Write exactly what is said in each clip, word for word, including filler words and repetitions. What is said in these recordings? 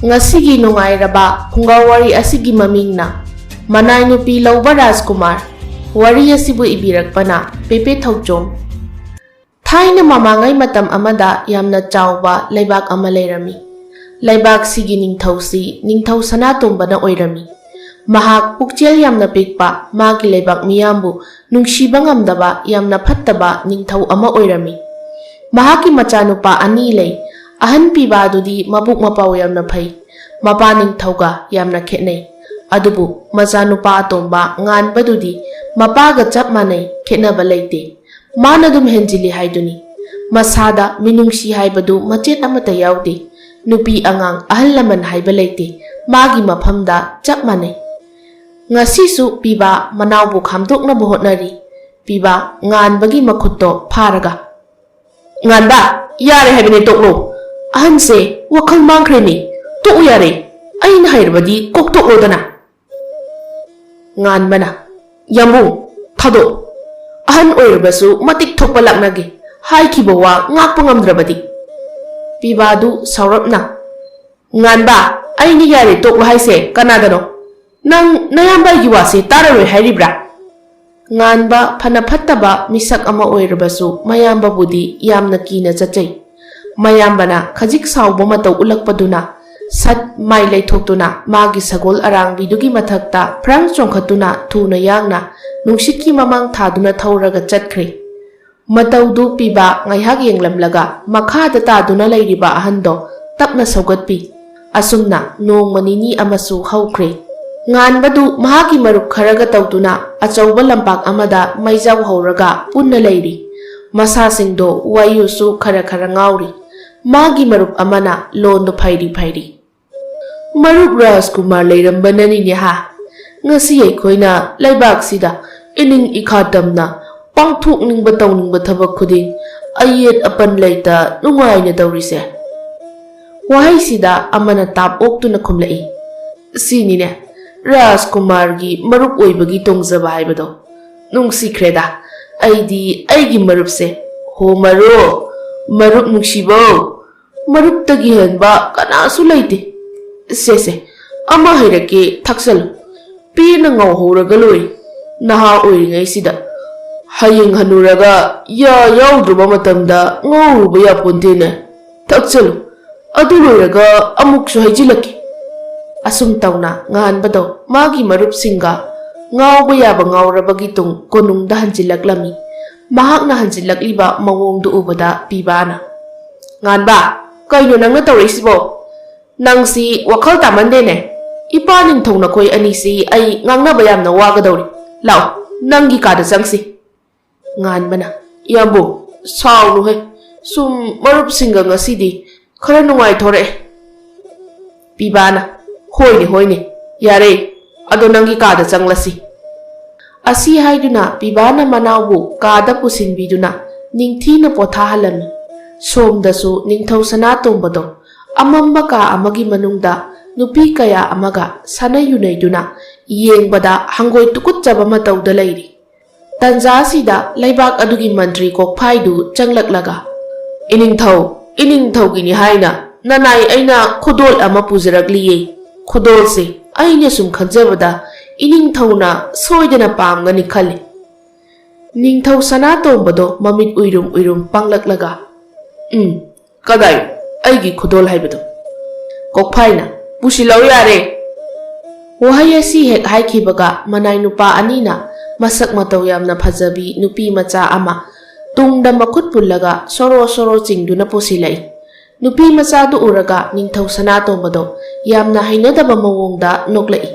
ꯉꯁꯤꯒꯤ ꯅꯨꯡꯉꯥꯏꯔꯕ ꯐꯨꯡꯒꯥ ꯋꯥꯔꯤ ꯑꯁꯤꯒꯤ ꯃꯃꯤꯡꯅ ꯃꯅꯥꯏ ꯅꯨꯄꯤ ꯂꯧꯕ ꯔꯥꯖꯀꯨꯃꯥꯔ꯫ ꯋꯥꯔꯤ ꯑꯁꯤꯕꯨ ꯏꯕꯤꯔꯛꯄꯅ ꯄꯦꯄꯦ ꯊꯧꯆꯣꯝ꯫ ꯊꯥꯏꯅ ꯃꯃꯥꯡꯉꯩ ꯃꯇꯝ ꯑꯃꯗ ꯌꯥꯝꯅ ꯆꯥꯎꯕ ꯂꯩꯕꯥꯛ ꯑꯃ ꯂꯩꯔꯝꯃꯤ꯫ ꯂꯩꯕꯥꯛꯁꯤꯒꯤ ꯅꯤꯡꯊꯧꯁꯤ ꯅꯤꯡꯊꯧ ꯁꯅꯥꯇꯣꯝꯕꯅ ꯑꯣꯏꯔꯝꯃꯤ꯫ ꯃꯍꯥꯛ ꯄꯨꯛꯆꯦꯜ ꯌꯥꯝꯅ ꯄꯤꯛꯄ, ꯃꯥꯒꯤ ꯂꯩꯕꯥꯛ ꯃꯤꯌꯥꯝꯕꯨ ꯅꯨꯡꯁꯤꯕ ꯉꯝꯗꯕ ꯌꯥꯝꯅ ꯐꯠꯇꯕ ꯅꯤꯡꯊꯧ ꯑꯃ ꯑꯣꯏꯔꯝꯃꯤ꯫ ꯃꯍꯥꯛꯀꯤ ꯃꯆꯥꯅꯨꯄꯥ ꯑꯅꯤ ꯂꯩ꯫ ꯑꯍꯟ ꯄꯤꯕꯥꯗꯨꯗꯤ ꯃꯕꯨꯛ ꯃꯄꯥꯎ ꯌꯥꯝꯅ ꯐꯩ꯫ ꯃꯄꯥ ꯅꯤꯡꯊꯧꯒ ꯌꯥꯝꯅ ꯈꯦꯠꯅꯩ꯫ ꯑꯗꯨꯕꯨ ꯃꯆꯥꯅꯨꯄꯥ ꯑꯇꯣꯝꯕ ꯉꯥꯟꯕꯗꯨꯗꯤ ꯃꯄꯥꯒ ꯆꯞ ꯃꯥꯟꯅꯩ, ꯈꯦꯠꯅꯕ ꯂꯩꯇꯦ꯫ ꯃꯥꯅ ꯑꯗꯨꯝ ꯍꯦꯟꯖꯤꯜꯂꯤ ꯍꯥꯏꯗꯨꯅꯤ꯫ ꯃꯁꯥꯗ ꯃꯤꯅꯨꯡꯁꯤ ꯍꯥꯏꯕꯗꯨ ꯃꯆꯦꯠ ꯑꯃꯠꯇ ꯌꯥꯎꯗꯦ꯫ ꯅꯨꯄꯤ ꯑꯉꯥꯡ ꯑꯍꯜ ꯂꯃꯟ ꯍꯥꯏꯕ ꯂꯩꯇꯦ꯫ ꯃꯥꯒꯤ ꯃꯐꯝꯗ ꯆꯞ ꯃꯥꯟꯅꯩ꯫ ꯉꯁꯤꯁꯨ ꯄꯤꯕꯥ ꯃꯅꯥꯎꯕꯨ ꯈꯥꯝꯗꯣꯛꯅꯕ ꯍꯣꯠꯅꯔꯤ꯫ ꯄꯤꯕꯥ ꯉꯥꯟꯕꯒꯤ ꯃꯈꯨꯠꯇꯣ ꯐꯥꯔꯒ, "ꯉꯥꯟꯕ, ꯌꯥꯔꯦ ꯍꯥꯏꯕꯅꯦ, ꯇꯣꯛꯂꯣ꯫ ꯑꯍꯟꯁꯦ ꯋꯥꯈꯜ ꯃꯥꯡꯈ꯭ꯔꯦꯅꯦ꯫ ꯇꯣꯛꯎ ꯌꯥꯔꯦ꯫ ꯑꯩꯅ ꯍꯥꯏꯔꯕꯗꯤ ꯀꯣꯛ ꯇꯣꯛꯂꯣꯗꯅ꯫" ꯉꯥꯟꯕꯅ, "ꯌꯥꯝꯕꯨꯡ, ꯊꯥꯗꯣꯛ꯫ ꯑꯍꯟ ꯑꯣꯏꯔꯕꯁꯨ ꯃꯇꯤꯛ ꯊꯣꯛꯄ ꯂꯥꯛꯅꯒꯦ꯫ ꯍꯥꯏꯈꯤꯕ ꯋꯥ ꯉꯥꯛꯄ ꯉꯝꯗ꯭ꯔꯕꯗꯤ꯫" ꯄꯤꯕꯥꯗꯨ ꯁꯥꯎꯔꯞꯅ, "ꯉꯥꯟꯕ, ꯑꯩꯅ ꯌꯥꯔꯦ ꯇꯣꯛꯂꯣ ꯍꯥꯏꯁꯦ ꯀꯅꯥꯗꯅꯣ? ꯅꯪ ꯅꯌꯥꯝꯕꯒꯤ ꯋꯥꯁꯦ ꯇꯥꯔꯔꯣꯏ ꯍꯥꯏꯔꯤꯕ꯭ꯔꯥ?" ꯉꯥꯟꯕ ꯐꯅ ꯐꯠꯇꯕ ꯃꯤꯁꯛ ꯑꯃ ꯑꯣꯏꯔꯕꯁꯨ ꯃꯌꯥꯝꯕꯕꯨꯗꯤ ꯌꯥꯝꯅ ꯀꯤꯅ ꯆꯠꯆꯩ꯫ ꯃꯌꯥꯝꯕꯅ ꯈꯖꯤꯛ ꯁꯥꯎꯕ ꯃꯇꯧ ꯎꯠꯂꯛꯄꯗꯨꯅ ꯁꯠ ꯃꯥꯏ ꯂꯩꯊꯣꯛꯇꯨꯅ ꯃꯥꯒꯤ ꯁꯒꯣꯜ ꯑꯔꯥꯡꯕꯤꯗꯨꯒꯤ ꯃꯊꯛꯇ ꯐ꯭ꯔꯪ ꯆꯣꯡꯈꯠꯇꯨꯅ ꯊꯨꯅ ꯌꯥꯡꯅ ꯅꯨꯡꯁꯤꯠꯀꯤ ꯃꯃꯥꯡ ꯊꯥꯗꯨꯅ ꯊꯧꯔꯒ ꯆꯠꯈ꯭ꯔꯦ꯫ ꯃꯇꯧꯗꯨ ꯄꯤꯕ ꯉꯥꯏꯍꯥꯛ ꯌꯦꯡꯂꯝꯂꯒ ꯃꯈꯥꯗ ꯇꯥꯗꯨꯅ ꯂꯩꯔꯤꯕ ꯑꯍꯟꯗꯣ ꯇꯞꯅ ꯁꯧꯒꯠꯄꯤ꯫ ꯑꯁꯨꯝꯅ ꯅꯣꯡꯃ ꯅꯤꯅꯤ ꯑꯃꯁꯨ ꯍꯧꯈ꯭ꯔꯦ꯫ ꯉꯥꯟꯕꯗꯨ ꯃꯍꯥꯛꯀꯤ ꯃꯔꯨꯞ ꯈꯔꯒ ꯇꯧꯗꯨꯅ ꯑꯆꯧꯕ ꯂꯝꯄꯥꯛ ꯑꯃꯗ ꯃꯩꯖꯥꯎ ꯍꯧꯔꯒ ꯄꯨꯟꯅ ꯂꯩꯔꯤ꯫ ꯃꯁꯥꯁꯤꯡꯗꯣ ꯋꯥꯌꯨꯁꯨ ꯈꯔ ꯈꯔ ꯉꯥꯎꯔꯤ꯫ ꯃꯥꯒꯤ ꯃꯔꯨꯞ ꯑꯃꯅ ꯂꯣꯟꯗꯨ ꯐꯩꯔꯤ ꯐꯩꯔꯤ꯫ "ꯃꯔꯨꯞ ꯔꯥꯖꯀꯨꯃꯥꯔ ꯂꯩꯔꯝꯕꯅꯅꯤꯅꯦ ꯍꯥ? ꯉꯁꯤ ꯑꯩꯈꯣꯏꯅ ꯂꯩꯕꯥꯛꯁꯤꯗ ꯏꯅꯤꯡ ꯏꯈꯥ ꯇꯝꯅ ꯄꯥꯡꯊꯣꯛꯅꯤꯡꯕ ꯇꯧꯅꯤꯡꯕ ꯊꯕꯛ ꯈꯨꯗꯤꯡ ꯑꯌꯦꯠ ꯑꯄꯟ ꯂꯩꯇ ꯅꯨꯡꯉꯥꯏꯅ ꯇꯧꯔꯤꯁꯦ꯫" ꯋꯥꯍꯩꯁꯤꯗ ꯑꯃꯅ ꯇꯥꯞ ꯑꯣꯛꯇꯨꯅ ꯈꯨꯝꯂꯛꯏ, "ꯁꯤꯅꯤꯅꯦ ꯔꯥꯖꯀꯨꯃꯥꯔꯒꯤ ꯃꯔꯨꯞ ꯑꯣꯏꯕꯒꯤ ꯇꯣꯡꯖꯕ ꯍꯥꯏꯕꯗꯣ꯫ ꯅꯨꯡꯁꯤꯈ꯭ꯔꯦꯗ ꯑꯩꯗꯤ ꯑꯩꯒꯤ ꯃꯔꯨꯞꯁꯦ꯫ ꯍꯣ ꯃꯔꯨꯞ, ꯃꯔꯨꯞ ꯅꯨꯡꯁꯤꯕꯧ, ꯃꯔꯨꯞꯇꯒꯤ ꯍꯦꯟꯕ ꯀꯅꯥꯁꯨ ꯂꯩꯇꯦ꯫ ꯁꯦ ꯁꯦ, ꯑꯃ ꯍꯩꯔꯛꯀꯦ, ꯊꯛꯆꯜꯂꯨ꯫ ꯄꯦꯟꯅ ꯉꯧꯍꯧꯔꯒ ꯂꯣꯏꯔꯦ꯫ ꯅꯍꯥ ꯑꯣꯏꯔꯤꯉꯩꯁꯤꯗ꯫ ꯍꯌꯦꯡ ꯍꯟꯅꯨꯔꯒ ꯌꯥ ꯌꯥꯎꯗ꯭ꯔꯕ ꯃꯇꯝꯗ ꯉꯧꯔꯨꯕ ꯌꯥꯄꯣꯟꯇꯦꯅꯦ꯫ ꯊꯛꯆꯜꯂꯨ꯫ ꯑꯗꯨ ꯂꯣꯏꯔꯒ ꯑꯃꯨꯛꯁꯨ ꯍꯩꯖꯤꯜꯂꯛꯀꯦ꯫ ꯑꯁꯨꯝ ꯇꯧꯅ ꯉꯥꯟꯕꯗꯣ ꯃꯥꯒꯤ ꯃꯔꯨꯞꯁꯤꯡꯒ ꯉꯥꯎꯕ ꯌꯥꯕ ꯉꯥꯎꯔꯕꯒꯤ ꯇꯨꯡ ꯀꯣꯅꯨꯡꯗ ꯍꯟꯖꯤꯜꯂꯛꯂꯝꯃꯤ꯫ ꯃꯍꯥꯛꯅ ꯍꯟꯖꯤꯜꯂꯛꯂꯤꯕ ꯃꯑꯣꯡꯗꯨ ꯎꯕꯗ ꯄꯤꯕꯥꯅ, "ꯉꯥꯟꯕ, ꯀꯩꯅꯣ ꯅꯪꯅ ꯇꯧꯔꯛꯏꯁꯤꯕꯣ? ꯅꯪꯁꯤ ꯋꯥꯈꯜ ꯇꯥꯃꯟꯗꯦꯅꯦ꯫ ꯏꯄꯥ ꯅꯤꯡꯊꯧ ꯅꯈꯣꯏ ꯑꯅꯤꯁꯤ ꯑꯩ ꯉꯥꯡꯅꯕ ꯌꯥꯝꯅ ꯋꯥꯒꯗꯧꯔꯤ꯫ ꯂꯥꯛꯑꯣ, ꯅꯪꯒꯤ ꯀꯥꯗ ꯆꯪꯁꯤ꯫" ꯉꯥꯟꯕꯅ, "ꯏꯌꯥꯝꯕꯨ, ꯁꯥꯎꯅꯨꯍꯦ꯫ ꯁꯨꯝ ꯃꯔꯨꯞꯁꯤꯡꯒ ꯉꯁꯤꯗꯤ ꯈꯔ ꯅꯨꯡꯉꯥꯏꯊꯣꯔꯛꯑꯦ꯫" ꯄꯤꯕꯥꯅ, "ꯍꯣꯏꯅꯦ, ꯍꯣꯏꯅꯦ, ꯌꯥꯔꯦ꯫ ꯑꯗꯣ ꯅꯪꯒꯤ ꯀꯥꯗ ꯆꯪꯂꯁꯤ꯫" ꯑꯁꯤ ꯍꯥꯏꯗꯨꯅ ꯄꯤꯕꯥꯅ ꯃꯅꯥꯎꯕꯨ ꯀꯥꯗ ꯄꯨꯁꯤꯟꯕꯤꯗꯨꯅ ꯅꯤꯡꯊꯤꯅ ꯄꯣꯊꯥꯍꯜꯂꯝꯃꯤ꯫ ꯁꯣꯝꯗꯁꯨ ꯅꯤꯡꯊꯧ ꯁꯅꯥꯇꯣꯝꯕꯗꯣ ꯑꯃꯝꯕ ꯀꯥ ꯑꯃꯒꯤ ꯃꯅꯨꯡꯗ ꯅꯨꯄꯤ ꯀꯌꯥ ꯑꯃꯒ ꯁꯥꯟꯅ ꯌꯨꯅꯩꯗꯨꯅ ꯌꯦꯡꯕꯗ ꯍꯪꯒꯣꯏ ꯇꯨꯀꯨꯠꯆꯕ ꯃꯇꯧꯗ ꯂꯩꯔꯤ꯫ ꯇꯟꯖꯥ ꯑꯁꯤꯗ ꯂꯩꯕꯥꯛ ꯑꯗꯨꯒꯤ ꯃꯟꯇ꯭ꯔꯤ ꯀꯣꯛꯐꯥꯏꯗꯨ ꯆꯪꯂꯛꯂꯒ, "ꯏꯅꯤꯡꯊꯧ, ꯏꯅꯤꯡꯊꯧꯒꯤꯅꯤ ꯍꯥꯏꯅ ꯅꯅꯥꯏ ꯑꯩꯅ ꯈꯨꯗꯣꯜ ꯑꯃ ꯄꯨꯖꯔꯛꯂꯤꯌꯦ꯫ ꯈꯨꯗꯣꯜꯁꯦ ꯑꯩꯅ ꯁꯨꯝ ꯈꯟꯖꯕꯗ ꯏꯅꯤꯡꯊꯧꯅ ꯁꯣꯏꯗꯅ ꯄꯥꯝꯒꯅꯤ ꯈꯜꯂꯤ꯫" ꯅꯤꯡꯊꯧ ꯁꯅꯥꯇꯣꯝꯕꯗꯣ ꯃꯃꯤꯠ ꯎꯏꯔꯨꯝ ꯎꯏꯔꯨꯝ ꯄꯥꯡꯂꯛꯂꯒ, "ꯎꯝ, ꯀꯗꯥꯏ? ꯑꯩꯒꯤ ꯈꯨꯗꯣꯜ ꯍꯥꯏꯕꯗꯣ?" ꯀꯣꯛꯐꯥꯏꯅ, "ꯄꯨꯁꯤꯜꯂꯧ ꯌꯥꯔꯦ꯫" ꯋꯥꯍꯩ ꯑꯁꯤ ꯍꯦꯛ ꯍꯥꯏꯈꯤꯕꯒ ꯃꯅꯥꯏ ꯅꯨꯄꯥ ꯑꯅꯤꯅ ꯃꯁꯛ ꯃꯇꯧ ꯌꯥꯝꯅ ꯐꯖꯕꯤ ꯅꯨꯄꯤ ꯃꯆꯥ ꯑꯃ ꯇꯨꯡꯗ ꯃꯈꯨꯠ ꯄꯨꯜꯂꯒ ꯁꯣꯔꯣ ꯁꯣꯔꯣ ꯆꯤꯡꯗꯨꯅ ꯄꯨꯁꯤꯜꯂꯛꯏ꯫ ꯅꯨꯄꯤ ꯃꯆꯥꯗꯨ ꯎꯔꯒ ꯅꯤꯡꯊꯧ ꯁꯅꯥꯇꯣꯝꯕꯗꯣ ꯌꯥꯝꯅ ꯍꯩꯅꯗꯕ ꯃꯑꯣꯡꯗ ꯅꯣꯛꯂꯛꯏ꯫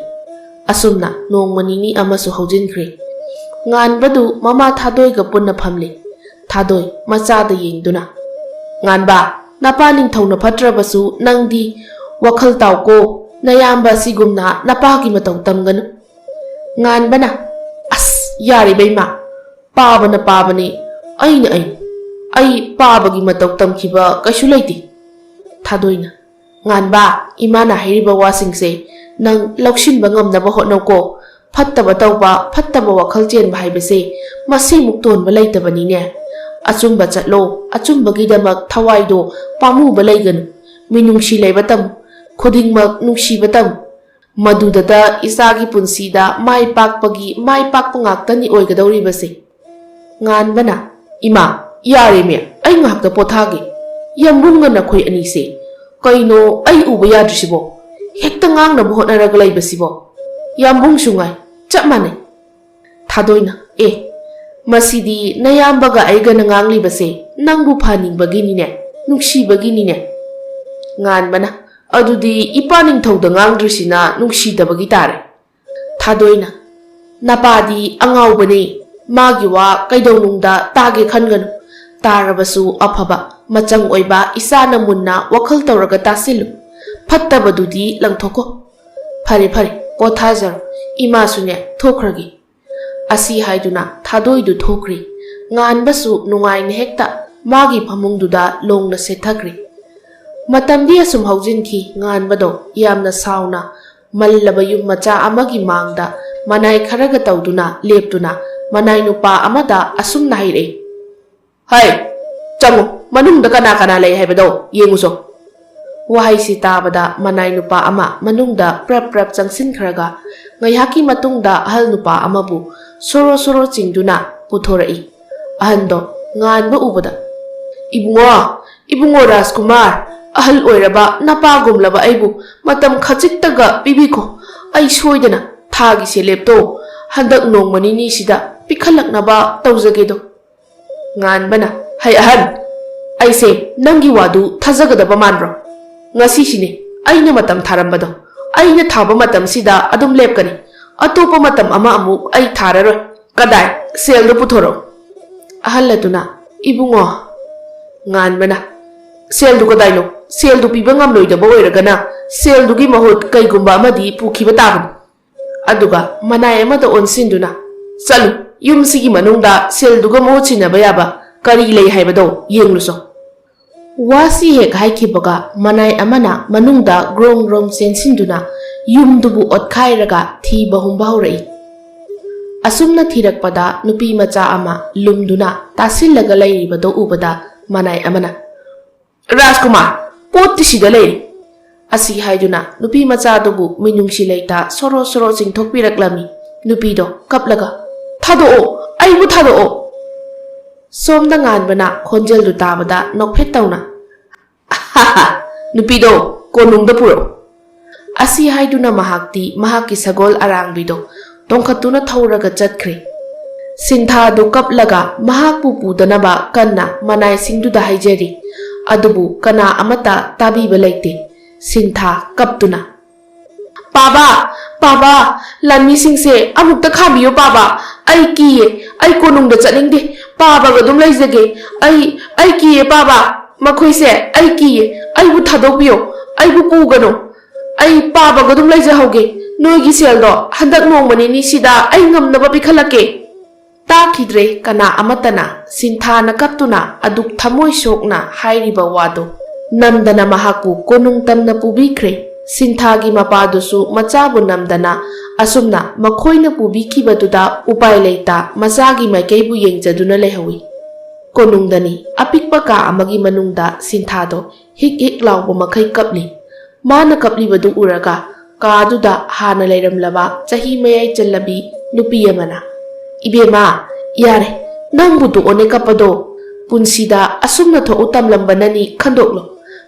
ꯑꯁꯨꯝꯅ ꯅꯣꯡꯃ ꯅꯤꯅꯤ ꯑꯃꯁꯨ ꯍꯧꯖꯤꯟꯈ꯭ꯔꯦ꯫ ꯉꯥꯟꯕꯗꯨ ꯃꯃꯥ ꯊꯥꯗꯣꯏꯒ ꯄꯨꯟꯅ ꯐꯝꯂꯤ꯫ ꯊꯥꯗꯣꯏ ꯃꯆꯥꯗ ꯌꯦꯡꯗꯨꯅ, "ꯉꯥꯟꯕ, ꯅꯄꯥ ꯅꯤꯡꯊꯧꯅ ꯐꯠꯇ꯭ꯔꯕꯁꯨ ꯅꯪꯗꯤ ꯋꯥꯈꯜ ꯇꯥꯎꯀꯣ, ꯅꯌꯥꯝꯕ ꯑꯁꯤꯒꯨꯝꯅ ꯅꯄꯥꯒꯤ ꯃꯇꯧ ꯇꯝꯒꯅꯨ꯫" ꯉꯥꯟꯕꯅ, "ꯑꯁ, ꯌꯥꯔꯦ ꯕꯦꯝꯃ, ꯄꯥꯕꯅ ꯄꯥꯕꯅꯤ, ꯑꯩꯅ ꯑꯩ, ꯑꯩ ꯄꯥꯕꯒꯤ ꯃꯇꯧ ꯇꯝꯈꯤꯕ ꯀꯩꯁꯨ ꯂꯩꯇꯦ꯫" ꯊꯥꯗꯣꯏꯅ, "ꯉꯥꯟꯕ, ꯏꯃꯥꯅ ꯍꯥꯏꯔꯤꯕ ꯋꯥꯁꯤꯡꯁꯦ ꯅꯪ ꯂꯧꯁꯤꯟꯕ ꯉꯝꯅꯕ ꯍꯣꯠꯅꯧꯀꯣ꯫ ꯐꯠꯇꯕ ꯇꯧꯕ, ꯐꯠꯇꯕ ꯋꯥꯈꯜ ꯆꯦꯟꯕ ꯍꯥꯏꯕꯁꯦ ꯃꯁꯤꯃꯨꯛ ꯇꯣꯟꯕ ꯂꯩꯇꯕꯅꯤꯅꯦ꯫ ꯑꯆꯨꯝꯕ ꯆꯠꯂꯣ, ꯑꯆꯨꯝꯕꯒꯤꯗꯃꯛ ꯊꯋꯥꯏꯗꯣ ꯄꯥꯝꯃꯨꯕ ꯂꯩꯒꯅꯨ꯫ ꯃꯤꯅꯨꯡꯁꯤ ꯂꯩꯕ ꯇꯝꯃꯨ꯫ ꯈꯨꯗꯤꯡꯃꯛ ꯅꯨꯡꯁꯤꯕ ꯇꯝꯃꯨ꯫ ꯃꯗꯨꯗꯇ ꯏꯆꯥꯒꯤ ꯄꯨꯟꯁꯤꯗ ꯃꯥꯏ ꯄꯥꯛꯄꯒꯤ ꯃꯥꯏ ꯄꯥꯛꯄ ꯉꯥꯛꯇꯅꯤ ꯑꯣꯏꯒꯗꯧꯔꯤꯕꯁꯦ꯫ ꯉꯥꯟꯕꯅ, "ꯏꯃꯥ, ꯌꯥꯔꯦꯃꯦ, ꯑꯩ ꯉꯥꯏꯍꯥꯛꯇ ꯄꯣꯊꯥꯒꯦ꯫ ꯌꯥꯝꯕꯨꯡꯒ ꯅꯈꯣꯏ ꯑꯅꯤꯁꯦ, ꯀꯩꯅꯣ ꯑꯩ ꯎꯕ ꯌꯥꯗ꯭ꯔꯤꯁꯤꯕꯣ? ꯍꯦꯛꯇ ꯉꯥꯡꯅꯕ ꯍꯣꯠꯅꯔꯒ ꯂꯩꯕꯁꯤꯕꯣ?" ꯌꯥꯝꯕꯨꯡꯁꯨ ꯉꯥꯏ, ꯆꯞ ꯃꯥꯟꯅꯩ꯫ ꯊꯥꯗꯣꯏꯅ, "ꯑꯦ, ꯃꯁꯤꯗꯤ ꯅꯌꯥꯝꯕꯒ ꯑꯩꯒꯅ ꯉꯥꯡꯂꯤꯕꯁꯦ ꯅꯪꯕꯨ ꯐꯍꯟꯅꯤꯡꯕꯒꯤꯅꯤꯅꯦ, ꯅꯨꯡꯁꯤꯕꯒꯤꯅꯤꯅꯦ꯫" ꯉꯥꯟꯕꯅ, "ꯑꯗꯨꯗꯤ ꯏꯄꯥ ꯅꯤꯡꯊꯧꯗ ꯉꯥꯡꯗ꯭ꯔꯤꯁꯤꯅ ꯅꯨꯡꯁꯤꯗꯕꯒꯤ ꯇꯥꯔꯦ꯫" ꯊꯥꯗꯣꯏꯅ, "ꯅꯄꯥꯗꯤ ꯑꯉꯥꯎꯕꯅꯦ, ꯃꯥꯒꯤ ꯋꯥ ꯀꯩꯗꯧꯅꯨꯡꯗ ꯇꯥꯒꯦ ꯈꯟꯒꯅꯨ꯫ ꯇꯥꯔꯕꯁꯨ ꯑꯐꯕ, ꯃꯆꯪ ꯑꯣꯏꯕ ꯏꯆꯥꯅ ꯃꯨꯟꯅ ꯋꯥꯈꯜ ꯇꯧꯔꯒ ꯇꯥꯁꯤꯜꯂꯨ꯫ ꯐꯠꯇꯕꯗꯨꯗꯤ ꯂꯪꯊꯣꯛꯈꯣ꯫ ꯐꯔꯦ, ꯐꯔꯦ, ꯄꯣꯊꯥꯖꯔꯣ꯫ ꯏꯃꯥꯁꯨꯅꯦ, ꯊꯣꯛꯈ꯭ꯔꯒꯦ꯫" ꯑꯁꯤ ꯍꯥꯏꯗꯨꯅ ꯊꯥꯗꯣꯏꯗꯨ ꯊꯣꯛꯈ꯭ꯔꯦ꯫ ꯉꯥꯟꯕꯁꯨ ꯅꯨꯡꯉꯥꯏꯅ ꯍꯦꯛꯇ ꯃꯥꯒꯤ ꯐꯃꯨꯡꯗꯨꯗ ꯂꯣꯡꯅ ꯁꯦꯠꯊꯈ꯭ꯔꯦ꯫ ꯃꯇꯝꯗꯤ ꯑꯁꯨꯝ ꯍꯧꯖꯤꯟꯈꯤ꯫ ꯉꯥꯟꯕꯗꯣ ꯌꯥꯝꯅ ꯁꯥꯎꯅ ꯃꯜꯂꯕ ꯌꯨꯝ ꯃꯆꯥ ꯑꯃꯒꯤ ꯃꯥꯡꯗ ꯃꯅꯥꯏ ꯈꯔꯒ ꯇꯧꯗꯨꯅ ꯂꯦꯞꯇꯨꯅ ꯃꯅꯥꯏ ꯅꯨꯄꯥ ꯑꯃꯗ ꯑꯁꯨꯝꯅ ꯍꯥꯏꯔꯛꯏ, "ꯍꯩ, ꯆꯪꯉꯨ, ꯃꯅꯨꯡꯗ ꯀꯅꯥ ꯀꯅꯥ ꯂꯩ ꯍꯥꯏꯕꯗꯣ ꯌꯦꯡꯉꯨꯁꯣ꯫" ꯋꯥꯍꯩꯁꯤ ꯇꯥꯕꯗ ꯃꯅꯥꯏ ꯅꯨꯄꯥ ꯑꯃ ꯃꯅꯨꯡꯗ ꯄ꯭ꯔꯞ ꯄ꯭ꯔꯞ ꯆꯪꯁꯤꯟꯈ꯭ꯔꯒ ꯉꯥꯏꯍꯥꯛꯀꯤ ꯃꯇꯨꯡꯗ ꯑꯍꯜ ꯅꯨꯄꯥ ꯑꯃꯕꯨ ꯁꯣꯔꯣ ꯁꯣꯔꯣ ꯆꯤꯡꯗꯨꯅ ꯄꯨꯊꯣꯔꯛꯏ꯫ ꯑꯍꯟꯗꯣ ꯉꯥꯟꯕ ꯎꯕꯗ, "ꯏꯕꯨꯡꯉꯣ, ꯏꯕꯨꯡꯉꯣ ꯔꯥꯖꯀꯨꯃꯥꯔ, ꯑꯍꯜ ꯑꯣꯏꯔꯕ ꯅꯄꯥꯒꯨꯝꯂꯕ ꯑꯩꯕꯨ ꯃꯇꯝ ꯈꯖꯤꯛꯇꯒ ꯄꯤꯕꯤꯈꯣ꯫ ꯑꯩ ꯁꯣꯏꯗꯅ ꯊꯥꯒꯤ ꯁꯦꯂꯦꯞꯇꯣ ꯍꯟꯗꯛ ꯅꯣꯡꯃ ꯅꯤꯅꯤꯁꯤꯗ ꯄꯤꯈꯠꯂꯛꯅꯕ ꯇꯧꯖꯒꯦꯗꯣ꯫" ꯉꯥꯟꯕꯅ, "ꯍꯩ ꯑꯍꯟ, ꯑꯩꯁꯦ ꯅꯪꯒꯤ ꯋꯥꯗꯨ ꯊꯥꯖꯒꯗꯕ ꯃꯥꯟꯕ꯭ꯔꯣ? ꯉꯁꯤꯁꯤꯅꯦ ꯑꯩꯅ ꯃꯇꯝ ꯊꯥꯔꯝꯕꯗꯣ꯫ ꯑꯩꯅ ꯊꯥꯕ ꯃꯇꯝꯁꯤꯗ ꯑꯗꯨꯝ ꯂꯦꯞꯀꯅꯤ꯫ ꯑꯇꯣꯞꯄ ꯃꯇꯝ ꯑꯃ ꯑꯃꯨꯛ ꯑꯩ ꯊꯥꯔꯔꯣꯏ꯫ ꯀꯗꯥꯏ? ꯁꯦꯜꯗꯨ ꯄꯨꯊꯣꯔꯛꯎ꯫" ꯑꯍꯜ ꯑꯗꯨꯅ, "ꯏꯕꯨꯡꯉꯣ꯫" ꯉꯥꯟꯕꯅ, "ꯁꯦꯜꯗꯨ ꯀꯗꯥꯏꯅꯣ? ꯁꯦꯜꯗꯨ ꯄꯤꯕ ꯉꯝꯂꯣꯏꯗꯕ ꯑꯣꯏꯔꯒꯅ ꯁꯦꯜꯗꯨꯒꯤ ꯃꯍꯨꯠ ꯀꯩꯒꯨꯝꯕ ꯑꯃꯗꯤ ꯄꯨꯈꯤꯕ ꯇꯥꯕꯅꯤ꯫" ꯑꯗꯨꯒ ꯃꯅꯥꯏ ꯑꯃꯗ ꯑꯣꯟꯁꯤꯟꯗꯨꯅ, "ꯆꯠꯂꯨ, ꯌꯨꯝꯁꯤꯒꯤ ꯃꯅꯨꯡꯗ ꯁꯦꯜꯗꯨꯒ ꯃꯍꯨꯠ ꯁꯤꯟꯅꯕ ꯌꯥꯕ ꯀꯔꯤ ꯂꯩ ꯍꯥꯏꯕꯗꯣ ꯌꯦꯡꯂꯨꯁꯣ꯫" ꯋꯥꯁꯤ ꯍꯦꯛ ꯍꯥꯏꯈꯤꯕꯒ ꯃꯅꯥꯏ ꯑꯃꯅ ꯃꯅꯨꯡꯗ ꯒ꯭ꯔꯣꯡ ꯒ꯭ꯔꯣꯡ ꯆꯦꯟꯁꯤꯟꯗꯨꯅ ꯌꯨꯝꯗꯨꯕꯨ ꯑꯣꯠꯈꯥꯏꯔꯒ ꯊꯤꯕ ꯍꯨꯝꯕ ꯍꯧꯔꯛꯏ꯫ ꯑꯁꯨꯝꯅ ꯊꯤꯔꯛꯄꯗ ꯅꯨꯄꯤ ꯃꯆꯥ ꯑꯃ ꯂꯨꯝꯗꯨꯅ ꯇꯥꯁꯤꯜꯂꯒ ꯂꯩꯔꯤꯕꯗꯨ ꯎꯕꯗ ꯃꯅꯥꯏ ꯑꯃꯅ, "ꯔꯥꯖꯀꯨꯃꯥꯔ, ꯄꯣꯠꯇꯤ ꯁꯤꯗ ꯂꯩꯔꯤ꯫" ꯑꯁꯤ ꯍꯥꯏꯗꯨꯅ ꯅꯨꯄꯤ ꯃꯆꯥꯗꯨꯕꯨ ꯃꯤꯅꯨꯡꯁꯤ ꯂꯩꯇ ꯁꯣꯔꯣ ꯁꯣꯔꯣ ꯆꯤꯡꯊꯣꯛꯄꯤꯔꯛꯂꯝꯃꯤ꯫ ꯅꯨꯄꯤꯗꯣ ꯀꯞꯂꯒ, "ꯊꯥꯗꯣꯛꯑꯣ, ꯑꯩꯕꯨ ꯊꯥꯗꯣꯛꯑꯣ!" ꯁꯣꯝꯗ ꯉꯥꯟꯕꯅ ꯈꯣꯟꯖꯦꯜꯗꯨ ꯇꯥꯕꯗ ꯅꯣꯛꯐꯦꯠ ꯇꯧꯅ, "ꯅꯨꯄꯤꯗꯣ ꯀꯣꯅꯨꯡꯗ ꯄꯨꯔꯛꯎ!" ꯑꯁꯤ ꯍꯥꯏꯗꯨꯅ ꯃꯍꯥꯛꯇꯤ ꯃꯍꯥꯛꯀꯤ ꯁꯒꯣꯜ ꯑꯔꯥꯡꯕꯤꯗꯣ ꯇꯣꯡꯈꯠꯇꯨꯅ ꯊꯧꯔꯒ ꯆꯠꯈ꯭ꯔꯦ꯫ ꯁꯤꯟꯊꯥꯗꯨ ꯀꯞꯂꯒ ꯃꯍꯥꯛꯄꯨ ꯄꯨꯗꯅꯕ ꯀꯟꯅ ꯃꯅꯥꯏꯁꯤꯡꯗꯨꯗ ꯍꯥꯏꯖꯔꯤ꯫ ꯑꯗꯨꯕꯨ ꯀꯅꯥ ꯑꯃꯠꯇ ꯇꯥꯕꯤꯕ ꯂꯩꯇꯦ꯫ ꯁꯤꯟꯊꯥ ꯀꯞꯇꯨꯅ, "ꯄꯥꯕ, ꯄꯥꯕ, ꯂꯥꯟꯃꯤꯁꯤꯡꯁꯦ ꯑꯃꯨꯛꯇ ꯈꯥꯝꯕꯤꯌꯨ ꯄꯥꯕ꯫ ꯑꯩ ꯀꯤꯌꯦ, ꯑꯩ ꯀꯣꯅꯨꯡꯗ ꯆꯠꯅꯤꯡꯗꯦ, ꯄꯥꯕꯒ ꯑꯗꯨꯝ ꯂꯩꯖꯒꯦ꯫ ꯑꯩ, ꯑꯩ ꯀꯤꯌꯦ ꯄꯥꯕ, ꯃꯈꯣꯏꯁꯦ ꯑꯩ ꯀꯤꯌꯦ, ꯑꯩꯕꯨ ꯊꯥꯗꯣꯛꯄꯤꯌꯣ, ꯑꯩꯕꯨ ꯄꯨꯒꯅꯨ꯫ ꯑꯩ ꯄꯥꯕꯒ ꯑꯗꯨꯝ ꯂꯩꯖꯍꯧꯒꯦ꯫ ꯅꯣꯏꯒꯤ ꯁꯦꯜꯗꯣ ꯍꯟꯗꯛ ꯅꯣꯡꯃ ꯅꯤꯅꯤꯁꯤꯗ ꯑꯩ ꯉꯝꯅꯕ ꯄꯤꯈꯠꯂꯛꯀꯦ"꯫ ꯇꯥꯈꯤꯗ꯭ꯔꯦ ꯀꯅꯥ ꯑꯃꯠꯇꯅ ꯁꯤꯟꯊꯥꯅ ꯀꯞꯇꯨꯅ ꯑꯗꯨꯛ ꯊꯃꯣꯏ ꯁꯣꯛꯅ ꯍꯥꯏꯔꯤꯕ ꯋꯥꯗꯨ꯫ ꯅꯝꯗꯅ ꯃꯍꯥꯛꯄꯨ ꯀꯣꯅꯨꯡ ꯇꯝꯅ ꯄꯨꯕꯤꯈ꯭ꯔꯦ꯫ ꯁꯤꯟꯊꯥꯒꯤ ꯃꯄꯥꯗꯨꯁꯨ ꯃꯆꯥꯕꯨ ꯅꯝꯗꯅ ꯑꯁꯨꯝꯅ ꯃꯈꯣꯏꯅ ꯄꯨꯕꯤꯈꯤꯕꯗꯨꯗ ꯎꯄꯥꯏ ꯂꯩꯇ ꯃꯆꯥꯒꯤ ꯃꯥꯏꯀꯩꯕꯨ ꯌꯦꯡꯖꯗꯨꯅ ꯂꯩꯍꯧꯏ꯫ ꯀꯣꯅꯨꯡꯗꯅꯤ ꯑꯄꯤꯛꯄ ꯀꯥ ꯑꯃꯒꯤ ꯃꯅꯨꯡꯗ ꯁꯤꯟꯊꯥꯗꯣ ꯍꯤꯛ ꯍꯤꯛ ꯂꯥꯎꯕ ꯃꯈꯩ ꯀꯞꯂꯤ꯫ ꯃꯥꯅ ꯀꯞꯂꯤꯕꯗꯨ ꯎꯔꯒ ꯀꯥꯗꯨꯗ ꯍꯥꯟꯅ ꯂꯩꯔꯝꯂꯕ ꯆꯍꯤ ꯃꯌꯥꯏ ꯆꯜꯂꯕꯤ ꯅꯨꯄꯤ ꯑꯃꯅ, "ꯏꯕꯦꯝꯃ, ꯌꯥꯔꯦ, ꯅꯪꯕꯨ ꯇꯣꯛꯑꯣꯅꯦ ꯀꯞꯄꯗꯣ꯫ ꯄꯨꯟꯁꯤꯗ ꯑꯁꯨꯝꯅ ꯊꯣꯛꯎ ꯇꯝꯂꯝꯕꯅꯅꯤ ꯈꯟꯗꯣꯛꯂꯣ꯫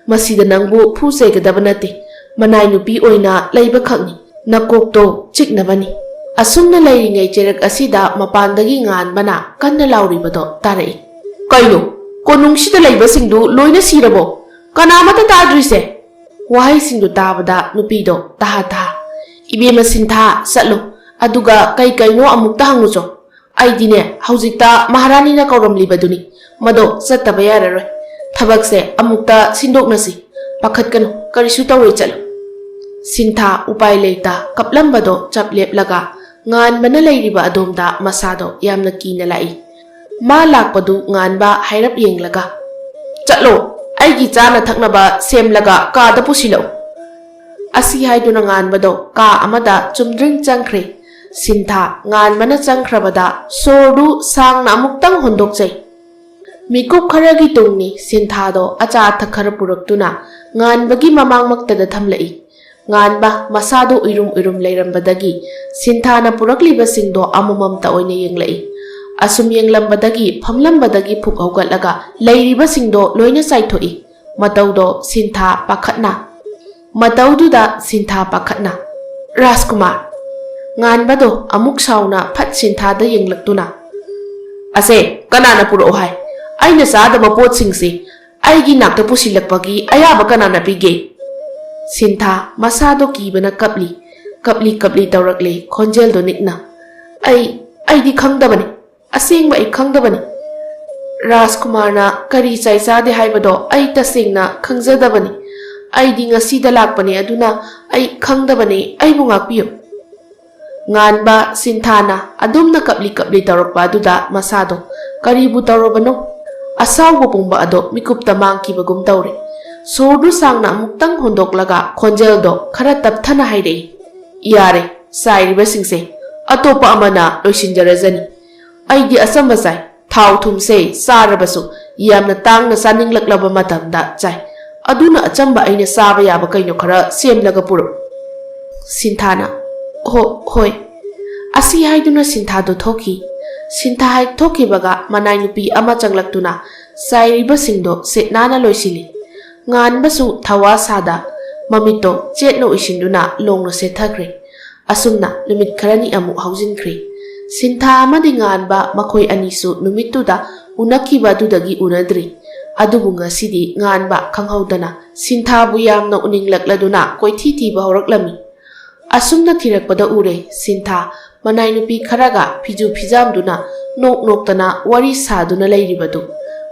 ꯃꯁꯤꯗ ꯅꯪꯕꯨ ꯐꯨ ꯆꯩꯒꯗꯕ ꯅꯠꯇꯦ꯫ ꯃꯅꯥꯏ ꯅꯨꯄꯤ ꯑꯣꯏꯅ ꯂꯩꯕꯈꯛꯅꯤ꯫ ꯅꯀꯣꯛꯇꯣ ꯆꯤꯛꯅꯕꯅꯤ"꯫ ꯑꯁꯨꯝꯅ ꯂꯩꯔꯤꯉꯩ ꯆꯦꯔꯛ ꯑꯁꯤꯗ ꯃꯄꯥꯟꯗꯒꯤ ꯉꯥꯟꯕꯅ ꯀꯟꯅ ꯂꯥꯎꯔꯤꯕꯗꯣ ꯇꯥꯔꯛꯏ꯫ "ꯀꯩꯅꯣ? ꯀꯣꯅꯨꯡꯁꯤꯗ ꯂꯩꯕꯁꯤꯡꯗꯨ ꯂꯣꯏꯅ ꯁꯤꯔꯕꯣ? ꯀꯅꯥꯃꯠꯇ ꯇꯥꯗ꯭ꯔꯤꯁꯦ?" ꯋꯥꯍꯩꯁꯤꯡꯗꯨ ꯇꯥꯕꯗ ꯅꯨꯄꯤꯗꯣ ꯇꯍꯥ ꯇꯍꯥ, "ꯏꯕꯦꯝꯃ ꯁꯤꯟꯊꯥ, ꯆꯠꯂꯣ꯫ ꯑꯗꯨꯒ ꯀꯩ ꯀꯩꯅꯣ ꯑꯃꯨꯛꯇ ꯍꯪꯉꯨꯆꯣ꯫ ꯑꯩꯗꯤꯅꯦ, ꯍꯧꯖꯤꯛꯇ ꯃꯍꯥꯔꯥꯅꯤꯅ ꯀꯧꯔꯝꯂꯤꯕꯗꯨꯅꯤ꯫ ꯃꯗꯣ ꯆꯠꯇꯕ ꯌꯥꯔꯔꯣꯏ꯫ ꯊꯕꯛꯁꯦ ꯑꯃꯨꯛꯇ ꯁꯤꯟꯗꯣꯛꯅꯁꯤ꯫ ꯄꯥꯈꯠꯀꯅꯨ, ꯀꯔꯤꯁꯨ ꯇꯧꯔꯣꯏ, ꯆꯠꯂꯣ"꯫ ꯁꯤꯟꯊꯥ ꯎꯄꯥꯏ ꯂꯩꯇ ꯀꯞꯂꯝꯕꯗꯣ ꯆꯞ ꯂꯦꯞꯂꯒ ꯉꯥꯟꯕꯅ ꯂꯩꯔꯤꯕ ꯑꯗꯣꯝꯗ ꯃꯁꯥꯗꯣ ꯌꯥꯝꯅ ꯀꯤꯅ ꯂꯥꯛꯏ꯫ ꯃꯥ ꯂꯥꯛꯄꯗꯨ ꯉꯥꯟꯕ ꯍꯥꯏꯔꯞ ꯌꯦꯡꯂꯒ, "ꯆꯠꯂꯣ, ꯑꯩꯒꯤ ꯆꯥꯅ ꯊꯛꯅꯕ ꯁꯦꯝꯂꯒ ꯀꯥꯗ ꯄꯨꯁꯤꯜꯂꯛꯎ"꯫ ꯑꯁꯤ ꯍꯥꯏꯗꯨꯅ ꯉꯥꯟꯕꯗꯣ ꯀꯥ ꯑꯃꯗ ꯆꯨꯝꯗ꯭ꯔꯤꯡ ꯆꯪꯈ꯭ꯔꯦ꯫ ꯁꯤꯟꯊꯥ ꯉꯥꯟꯕꯅ ꯆꯪꯈ꯭ꯔꯕꯗ ꯁꯣꯔꯗꯨ ꯁꯥꯡꯅ ꯑꯃꯨꯛꯇꯪ ꯍꯣꯟꯗꯣꯛꯆꯩ꯫ ꯃꯤꯀꯨꯞ ꯈꯔꯒꯤ ꯇꯨꯡꯅꯤ ꯁꯤꯟꯊꯥꯗꯣ ꯑꯆꯥ ꯑꯊꯛ ꯈꯔ ꯄꯨꯔꯛꯇꯨꯅ ꯉꯥꯟꯕꯒꯤ ꯃꯃꯥꯡꯃꯛꯇꯗ ꯊꯝꯂꯛꯏ꯫ ꯉꯥꯟꯕ ꯃꯁꯥꯗꯣ ꯎꯏꯔꯨꯝ ꯎꯏꯔꯨꯝ ꯂꯩꯔꯝꯕꯗꯒꯤ ꯁꯤꯟꯊꯥꯅ ꯄꯨꯔꯛꯂꯤꯕꯁꯤꯡꯗꯣ ꯑꯃꯃꯝꯇ ꯑꯣꯏꯅ ꯌꯦꯡꯂꯛꯏ꯫ ꯑꯁꯨꯝ ꯌꯦꯡꯂꯝꯕꯗꯒꯤ ꯐꯝꯂꯝꯕꯗꯒꯤ ꯐꯨꯛ ꯍꯧꯒꯠꯂꯒ ꯂꯩꯔꯤꯕꯁꯤꯡꯗꯣ ꯂꯣꯏꯅ ꯆꯥꯏꯊꯣꯛꯏ꯫ ꯃꯇꯧꯗꯣ ꯁꯤꯟꯊꯥ ꯄꯥꯈꯠꯅ ꯃꯇꯧꯗꯨꯗ ꯁꯤꯟꯊꯥ ꯄꯥꯈꯠꯅ, "ꯔꯥꯖꯀꯨꯃꯥꯔ!" ꯉꯥꯟꯕꯗꯣ ꯑꯃꯨꯛ ꯁꯥꯎꯅ ꯐꯠ ꯁꯤꯟꯊꯥꯗ ꯌꯦꯡꯂꯛꯇꯨꯅ, "ꯑꯁꯦ ꯀꯅꯥꯅ ꯄꯨꯔꯛꯑꯣ ꯍꯥꯏ? ꯑꯩꯅ ꯆꯥꯗꯕ ꯄꯣꯠꯁꯤꯡꯁꯦ ꯑꯩꯒꯤ ꯅꯥꯛꯇ ꯄꯨꯁꯤꯜꯂꯛꯄꯒꯤ ꯑꯌꯥꯕ ꯀꯅꯥꯅ ꯄꯤꯒꯦ?" ꯁꯤꯟꯊꯥ ꯃꯁꯥꯗꯣ ꯀꯤꯕꯅ ꯀꯞꯂꯤ꯫ ꯀꯞꯂꯤ ꯀꯞꯂꯤ ꯇꯧꯔꯛꯂꯦ ꯈꯣꯟꯖꯦꯜꯗꯣ ꯅꯤꯛꯅ, "ꯑꯩ, ꯑꯩꯗꯤ ꯈꯪꯗꯕꯅꯤ꯫ ꯑꯁꯦꯡꯕ ꯑꯩ ꯈꯪꯗꯕꯅꯤ꯫ ꯔꯥꯖꯀꯨꯃꯥꯔꯅ ꯀꯔꯤ ꯆꯥꯏ ꯆꯥꯗꯦ ꯍꯥꯏꯕꯗꯣ ꯑꯩ ꯇꯁꯦꯡꯅ ꯈꯪꯖꯗꯕꯅꯤ꯫ ꯑꯩꯗꯤ ꯉꯁꯤꯗ ꯂꯥꯛꯄꯅꯦ, ꯑꯗꯨꯅ ꯑꯩ ꯈꯪꯗꯕꯅꯤ꯫ ꯑꯩꯕꯨ ꯉꯥꯛꯄꯤꯌꯨ꯫" ꯉꯥꯟꯕ ꯁꯤꯟꯊꯥꯅ ꯑꯗꯨꯝꯅ ꯀꯞꯂꯤ ꯀꯞꯂꯤ ꯇꯧꯔꯛꯄ ꯑꯗꯨꯗ ꯃꯁꯥꯗꯣ ꯀꯔꯤꯕꯨ ꯇꯧꯔꯕꯅꯣ? ꯑꯁꯥꯎꯕ ꯄꯨꯝꯕ ꯑꯗꯣ ꯃꯤꯀꯨꯞꯇ ꯃꯥꯡꯈꯤꯕꯒꯨꯝ ꯇꯧꯔꯦ꯫ ꯁꯣꯔꯗꯨ ꯁꯥꯡꯅ ꯑꯃꯨꯛꯇꯪ ꯍꯣꯟꯗꯣꯛꯂꯒ ꯈꯣꯟꯖꯦꯜꯗꯣ ꯈꯔ ꯇꯞꯊꯅ ꯍꯥꯏꯔꯛꯏ, "ꯌꯥꯔꯦ, ꯆꯥꯏꯔꯤꯕꯁꯤꯡꯁꯦ ꯑꯇꯣꯞꯄ ꯑꯃꯅ ꯂꯣꯏꯁꯤꯟꯖꯔꯖꯅꯤ꯫ ꯑꯩꯗꯤ ꯑꯆꯝꯕ ꯆꯥꯏ꯫ ꯊꯥꯎ ꯊꯨꯝꯁꯦ ꯆꯥꯔꯕꯁꯨ ꯌꯥꯝꯅ ꯇꯥꯡꯅ ꯆꯥꯅꯤꯡꯂꯛꯂꯕ ꯃꯇꯝꯗ ꯆꯥꯏ꯫ ꯑꯗꯨꯅ ꯑꯆꯝꯕ ꯑꯩꯅ ꯆꯥꯕ ꯌꯥꯕ ꯀꯩꯅꯣ ꯈꯔ ꯁꯦꯝꯂꯒ ꯄꯨꯔꯛꯎ꯫" ꯁꯤꯟꯊꯥꯅ, "ꯍꯣ, ꯍꯣꯏ꯫" ꯑꯁꯤ ꯍꯥꯏꯗꯨꯅ ꯁꯤꯟꯊꯥꯗꯨ ꯊꯣꯛꯈꯤ꯫ ꯁꯤꯟꯊꯥ ꯍꯦꯛ ꯊꯣꯛꯈꯤꯕꯒ ꯃꯅꯥꯏ ꯅꯨꯄꯤ ꯑꯃ ꯆꯪꯂꯛꯇꯨꯅ ꯆꯥꯏꯔꯤꯕꯁꯤꯡꯗꯣ ꯁꯤꯠ ꯅꯥꯟꯅ ꯂꯣꯏꯁꯤꯜꯂꯤ꯫ ꯉꯥꯟꯕꯁꯨ ꯊꯋꯥ ꯁꯥꯗ ꯃꯃꯤꯠꯇꯣ ꯆꯦꯠꯅ ꯎꯏꯁꯤꯟꯗꯨꯅ ꯂꯣꯡꯅ ꯁꯦꯠꯊꯈ꯭ꯔꯦ꯫ ꯑꯁꯨꯝꯅ ꯅꯨꯃꯤꯠ ꯈꯔꯅꯤ ꯑꯃꯨꯛ ꯍꯧꯖꯤꯟꯈ꯭ꯔꯦ꯫ ꯁꯤꯟꯊꯥ ꯑꯃꯗꯤ ꯉꯥꯟꯕ ꯃꯈꯣꯏ ꯑꯅꯤꯁꯨ ꯅꯨꯃꯤꯠꯇꯨꯗ ꯎꯅꯈꯤꯕ ꯑꯗꯨꯗꯒꯤ ꯎꯅꯗ꯭ꯔꯤ꯫ ꯑꯗꯨꯕꯨ ꯉꯁꯤꯗꯤ ꯉꯥꯟꯕ ꯈꯪꯍꯧꯗꯅ ꯁꯤꯟꯊꯥꯕꯨ ꯌꯥꯝꯅ ꯎꯅꯤꯡꯂꯛꯂꯗꯨꯅ ꯀꯣꯏꯊꯤ ꯊꯤꯕ ꯍꯧꯔꯛꯂꯝꯃꯤ꯫ ꯑꯁꯨꯝꯅ ꯊꯤꯔꯛꯄꯗ ꯎꯔꯦ ꯁꯤꯟꯊꯥ ꯃꯅꯥꯏ ꯅꯨꯄꯤ ꯈꯔꯒ ꯐꯤꯖꯨ ꯐꯤꯖꯥꯝꯗꯨꯅ ꯅꯣꯛ ꯅꯣꯛꯇꯅ ꯋꯥꯔꯤ ꯁꯥꯗꯨꯅ ꯂꯩꯔꯤꯕꯗꯨ꯫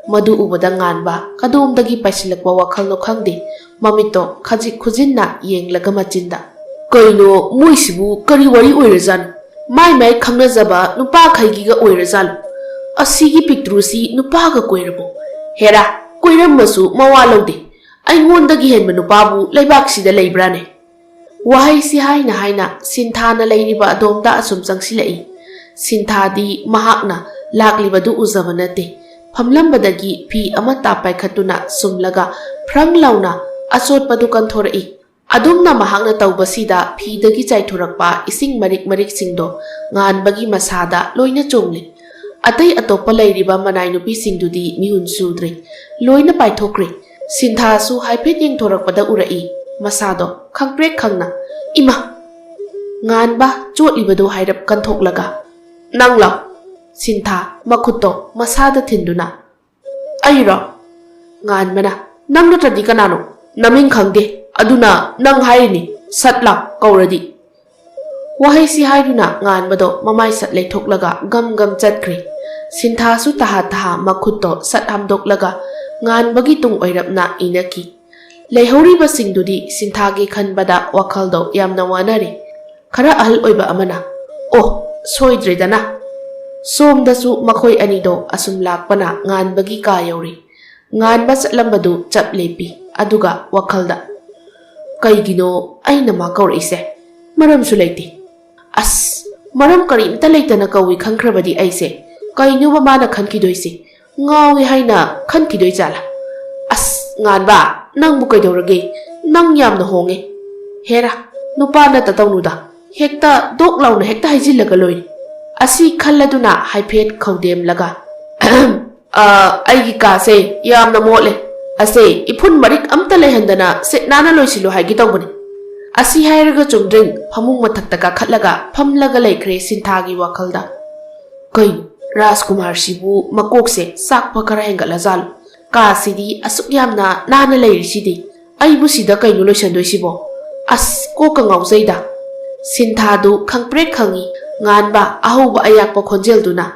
ꯃꯗꯨ ꯎꯕꯗ ꯉꯥꯟꯕ ꯀꯗꯣꯝꯗꯒꯤ ꯄꯥꯏꯁꯤꯜꯂꯛꯄ ꯋꯥꯈꯜꯅꯣ ꯈꯪꯗꯦ, ꯃꯃꯤꯠꯇꯣ ꯈꯖꯤꯛ ꯈꯨꯖꯤꯟꯅ ꯌꯦꯡꯂꯒ ꯃꯆꯤꯟꯗ, "ꯀꯩꯅꯣ, ꯃꯣꯏꯁꯤꯕꯨ ꯀꯔꯤ ꯋꯥꯔꯤ ꯑꯣꯏꯔꯖꯥꯠꯅꯣ? ꯃꯥꯏ ꯃꯥꯏ ꯈꯪꯅꯖꯕ ꯅꯨꯄꯥꯈꯩꯒꯤꯒ ꯑꯣꯏꯔꯖꯥꯠꯂꯣ? ꯑꯁꯤꯒꯤ ꯄꯤꯛꯇ꯭ꯔꯨꯁꯤ ꯅꯨꯄꯥꯒ ꯀꯣꯏꯔꯕꯣ? ꯍꯦꯔꯥ, ꯀꯣꯏꯔꯝꯃꯁꯨ ꯃꯋꯥ ꯂꯧꯗꯦ꯫ ꯑꯩꯉꯣꯟꯗꯒꯤ ꯍꯦꯟꯕ ꯅꯨꯄꯥꯕꯨ ꯂꯩꯕꯥꯛꯁꯤꯗ ꯂꯩꯕ꯭ꯔꯥꯅꯦ?" ꯋꯥꯍꯩꯁꯤ ꯍꯥꯏꯅ ꯍꯥꯏꯅ ꯁꯤꯟꯊꯥꯅ ꯂꯩꯔꯤꯕ ꯑꯗꯣꯝꯗ ꯑꯁꯨꯝ ꯆꯪꯁꯤꯜꯂꯛꯏ꯫ ꯁꯤꯟꯊꯥꯗꯤ ꯃꯍꯥꯛꯅ ꯂꯥꯛꯂꯤꯕꯗꯨ ꯎꯖꯕ ꯅꯠꯇꯦ꯫ ꯐꯝꯂꯝꯕꯗꯒꯤ ꯐꯤ ꯑꯃꯠꯇ ꯄꯥꯏꯈꯠꯇꯨꯅ ꯁꯨꯝꯂꯒ ꯐ꯭ꯔꯪ ꯂꯥꯎꯅ ꯑꯆꯣꯠꯄꯗꯨ ꯀꯟꯊꯣꯔꯛꯏ꯫ ꯑꯗꯨꯝꯅ ꯃꯍꯥꯛꯅ ꯇꯧꯕꯁꯤꯗ ꯐꯤꯗꯒꯤ ꯆꯥꯏꯊꯣꯔꯛꯄ ꯏꯁꯤꯡ ꯃꯔꯤꯛ ꯃꯔꯤꯛꯁꯤꯡꯗꯣ ꯉꯥꯟꯕꯒꯤ ꯃꯁꯥꯗ ꯂꯣꯏꯅ ꯆꯣꯡꯂꯤ꯫ ꯑꯇꯩ ꯑꯇꯣꯞꯄ ꯂꯩꯔꯤꯕ ꯃꯅꯥꯏ ꯅꯨꯄꯤꯁꯤꯡꯗꯨꯗꯤ ꯃꯤꯍꯨꯟ ꯁꯨꯗ꯭ꯔꯦ, ꯂꯣꯏꯅ ꯄꯥꯏꯊꯣꯛꯈ꯭ꯔꯦ꯫ ꯁꯤꯟꯊꯥꯁꯨ ꯍꯥꯏꯐꯦꯠ ꯌꯦꯡꯊꯣꯔꯛꯄꯗ ꯎꯔꯛꯏ ꯃꯁꯥꯗꯣ ꯈꯪꯄ꯭ꯔꯦꯛ ꯈꯪꯅ꯫ "ꯏꯃꯥ!" ꯉꯥꯟꯕ ꯆꯣꯠꯂꯤꯕꯗꯨ ꯍꯥꯏꯔꯞ ꯀꯟꯊꯣꯛꯂꯒ, "ꯅꯪꯂꯣ?" ꯁꯤꯟꯊꯥ ꯃꯈꯨꯠꯇꯣ ꯃꯁꯥꯗ ꯊꯤꯟꯗꯨꯅ, "ꯑꯩꯔꯣ?" ꯉꯥꯟꯕꯅ, "ꯅꯪ ꯅꯠꯇ꯭ꯔꯗꯤ ꯀꯅꯥꯅꯣ? ꯅꯃꯤꯡ ꯈꯪꯗꯦ, ꯑꯗꯨꯅ ꯅꯪ ꯍꯥꯏꯔꯤꯅꯤ, ꯁꯠ ꯂꯥꯎ ꯀꯧꯔꯗꯤ꯫" ꯋꯥꯍꯩꯁꯤ ꯍꯥꯏꯗꯨꯅ ꯉꯥꯟꯕꯗꯣ ꯃꯃꯥꯏ ꯁꯠ ꯂꯩꯊꯣꯛꯂꯒ ꯒꯝ ꯒꯝ ꯆꯠꯈ꯭ꯔꯦ꯫ ꯁꯤꯟꯊꯥꯁꯨ ꯇꯍꯥ ꯇꯍꯥ ꯃꯈꯨꯠꯇꯣ ꯁꯠ ꯍꯥꯝꯗꯣꯛꯂꯒ ꯉꯥꯟꯕꯒꯤ ꯇꯨꯡ ꯑꯣꯏꯔꯞꯅ ꯏꯅꯈꯤ꯫ ꯂꯩꯍꯧꯔꯤꯕꯁꯤꯡꯗꯨꯗꯤ ꯁꯤꯟꯊꯥꯒꯤ ꯈꯟꯕꯗ ꯋꯥꯈꯜꯗꯣ ꯌꯥꯝꯅ ꯋꯥꯅꯔꯦ꯫ ꯈꯔ ꯑꯍꯜ ꯑꯣꯏꯕ ꯑꯃꯅ, "ꯑꯣ, ꯁꯣꯏꯗ꯭ꯔꯦꯗꯅ꯫" ꯁꯣꯝꯗꯁꯨ ꯃꯈꯣꯏ ꯑꯅꯤꯗꯣ ꯑꯁꯨꯝ ꯂꯥꯛꯄꯅ ꯉꯥꯟꯕꯒꯤ ꯀꯥ ꯌꯧꯔꯦ꯫ ꯉꯥꯟꯕ ꯆꯠꯂꯝꯕꯗꯨ ꯆꯞ ꯂꯦꯞꯄꯤ꯫ ꯑꯗꯨꯒ ꯋꯥꯈꯜꯗ, "ꯀꯩꯒꯤꯅꯣ ꯑꯩꯅ ꯃꯥ ꯀꯧꯔꯛꯏꯁꯦ? ꯃꯔꯝꯁꯨ ꯂꯩꯇꯦ꯫ ꯑꯁ, ꯃꯔꯝ ꯀꯔꯤꯝꯇ ꯂꯩꯇꯅ ꯀꯧꯏ ꯈꯪꯈ꯭ꯔꯕꯗꯤ ꯑꯩꯁꯦ ꯀꯩꯅꯣꯕ ꯃꯥꯅ ꯈꯟꯈꯤꯗꯣꯏꯁꯦ? ꯉꯥꯎꯏ ꯍꯥꯏꯅ ꯈꯟꯈꯤꯗꯣꯏ ꯖꯥꯠꯂꯥ? ꯑꯁ, ꯉꯥꯟꯕ, ꯅꯪꯕꯨ ꯀꯩꯗꯧꯔꯒꯦ? ꯅꯪ ꯌꯥꯝꯅ ꯍꯣꯡꯉꯦ꯫ ꯍꯦꯔꯥ, ꯅꯨꯄꯥ ꯅꯠꯇ ꯇꯧꯅꯨꯗ꯫ ꯍꯦꯛꯇ ꯗꯣꯛ ꯂꯥꯎꯅ ꯍꯦꯛꯇ ꯍꯥꯏꯖꯤꯜꯂꯒ ꯂꯣꯏꯔꯦ꯫" ꯑꯁꯤ ꯈꯜꯂꯗꯨꯅ ꯍꯥꯏꯐꯦꯠ ꯈꯧꯗꯦꯝꯂꯒ, "ꯑ, ꯑꯩꯒꯤ ꯀꯥꯁꯦ ꯌꯥꯝꯅ ꯃꯣꯠꯂꯦ꯫ ꯑꯁꯦ ꯏꯐꯨꯟ ꯃꯔꯤꯛ ꯑꯝꯇ ꯂꯩꯍꯟꯗꯅ ꯁꯤꯠ ꯅꯥꯟꯅ ꯂꯣꯏꯁꯤꯜꯂꯨ ꯍꯥꯏꯒꯦ ꯇꯧꯕꯅꯤ꯫" ꯑꯁꯤ ꯍꯥꯏꯔꯒ ꯆꯨꯝꯗ꯭ꯔꯤꯡ ꯐꯃꯨꯡ ꯃꯊꯛꯇ ꯀꯥꯈꯠꯂꯒ ꯐꯝꯂꯒ ꯂꯩꯈ꯭ꯔꯦ ꯁꯤꯟꯊꯥꯒꯤ ꯋꯥꯈꯜꯗ꯫ "ꯀꯩꯅꯣ, ꯔꯥꯖꯀꯨꯃꯥꯔꯁꯤꯕꯨ ꯃꯀꯣꯛꯁꯦ ꯆꯥꯛꯄ ꯈꯔ ꯍꯦꯟꯒꯠꯂꯖꯥꯠꯂꯣ? ꯀꯥꯁꯤꯗꯤ ꯑꯁꯨꯛ ꯌꯥꯝꯅ ꯅꯥꯟꯅ ꯂꯩꯔꯤꯁꯤꯗꯤ꯫ ꯑꯩꯕꯨ ꯁꯤꯗ ꯀꯩꯅꯣ ꯂꯣꯏꯁꯟꯗꯣꯏꯁꯤꯕꯣ? ꯑꯁ, ꯀꯣꯛꯀ ꯉꯥꯎꯖꯩꯗ꯫" ꯁꯤꯟꯊꯥꯗꯨ ꯈꯪꯄ꯭ꯔꯦꯛ ꯈꯪꯉꯤ꯫ ꯉꯥꯟꯕ ꯑꯍꯧꯕ ꯑꯌꯥꯛꯄ ꯈꯣꯟꯖꯦꯜꯗꯨꯅ,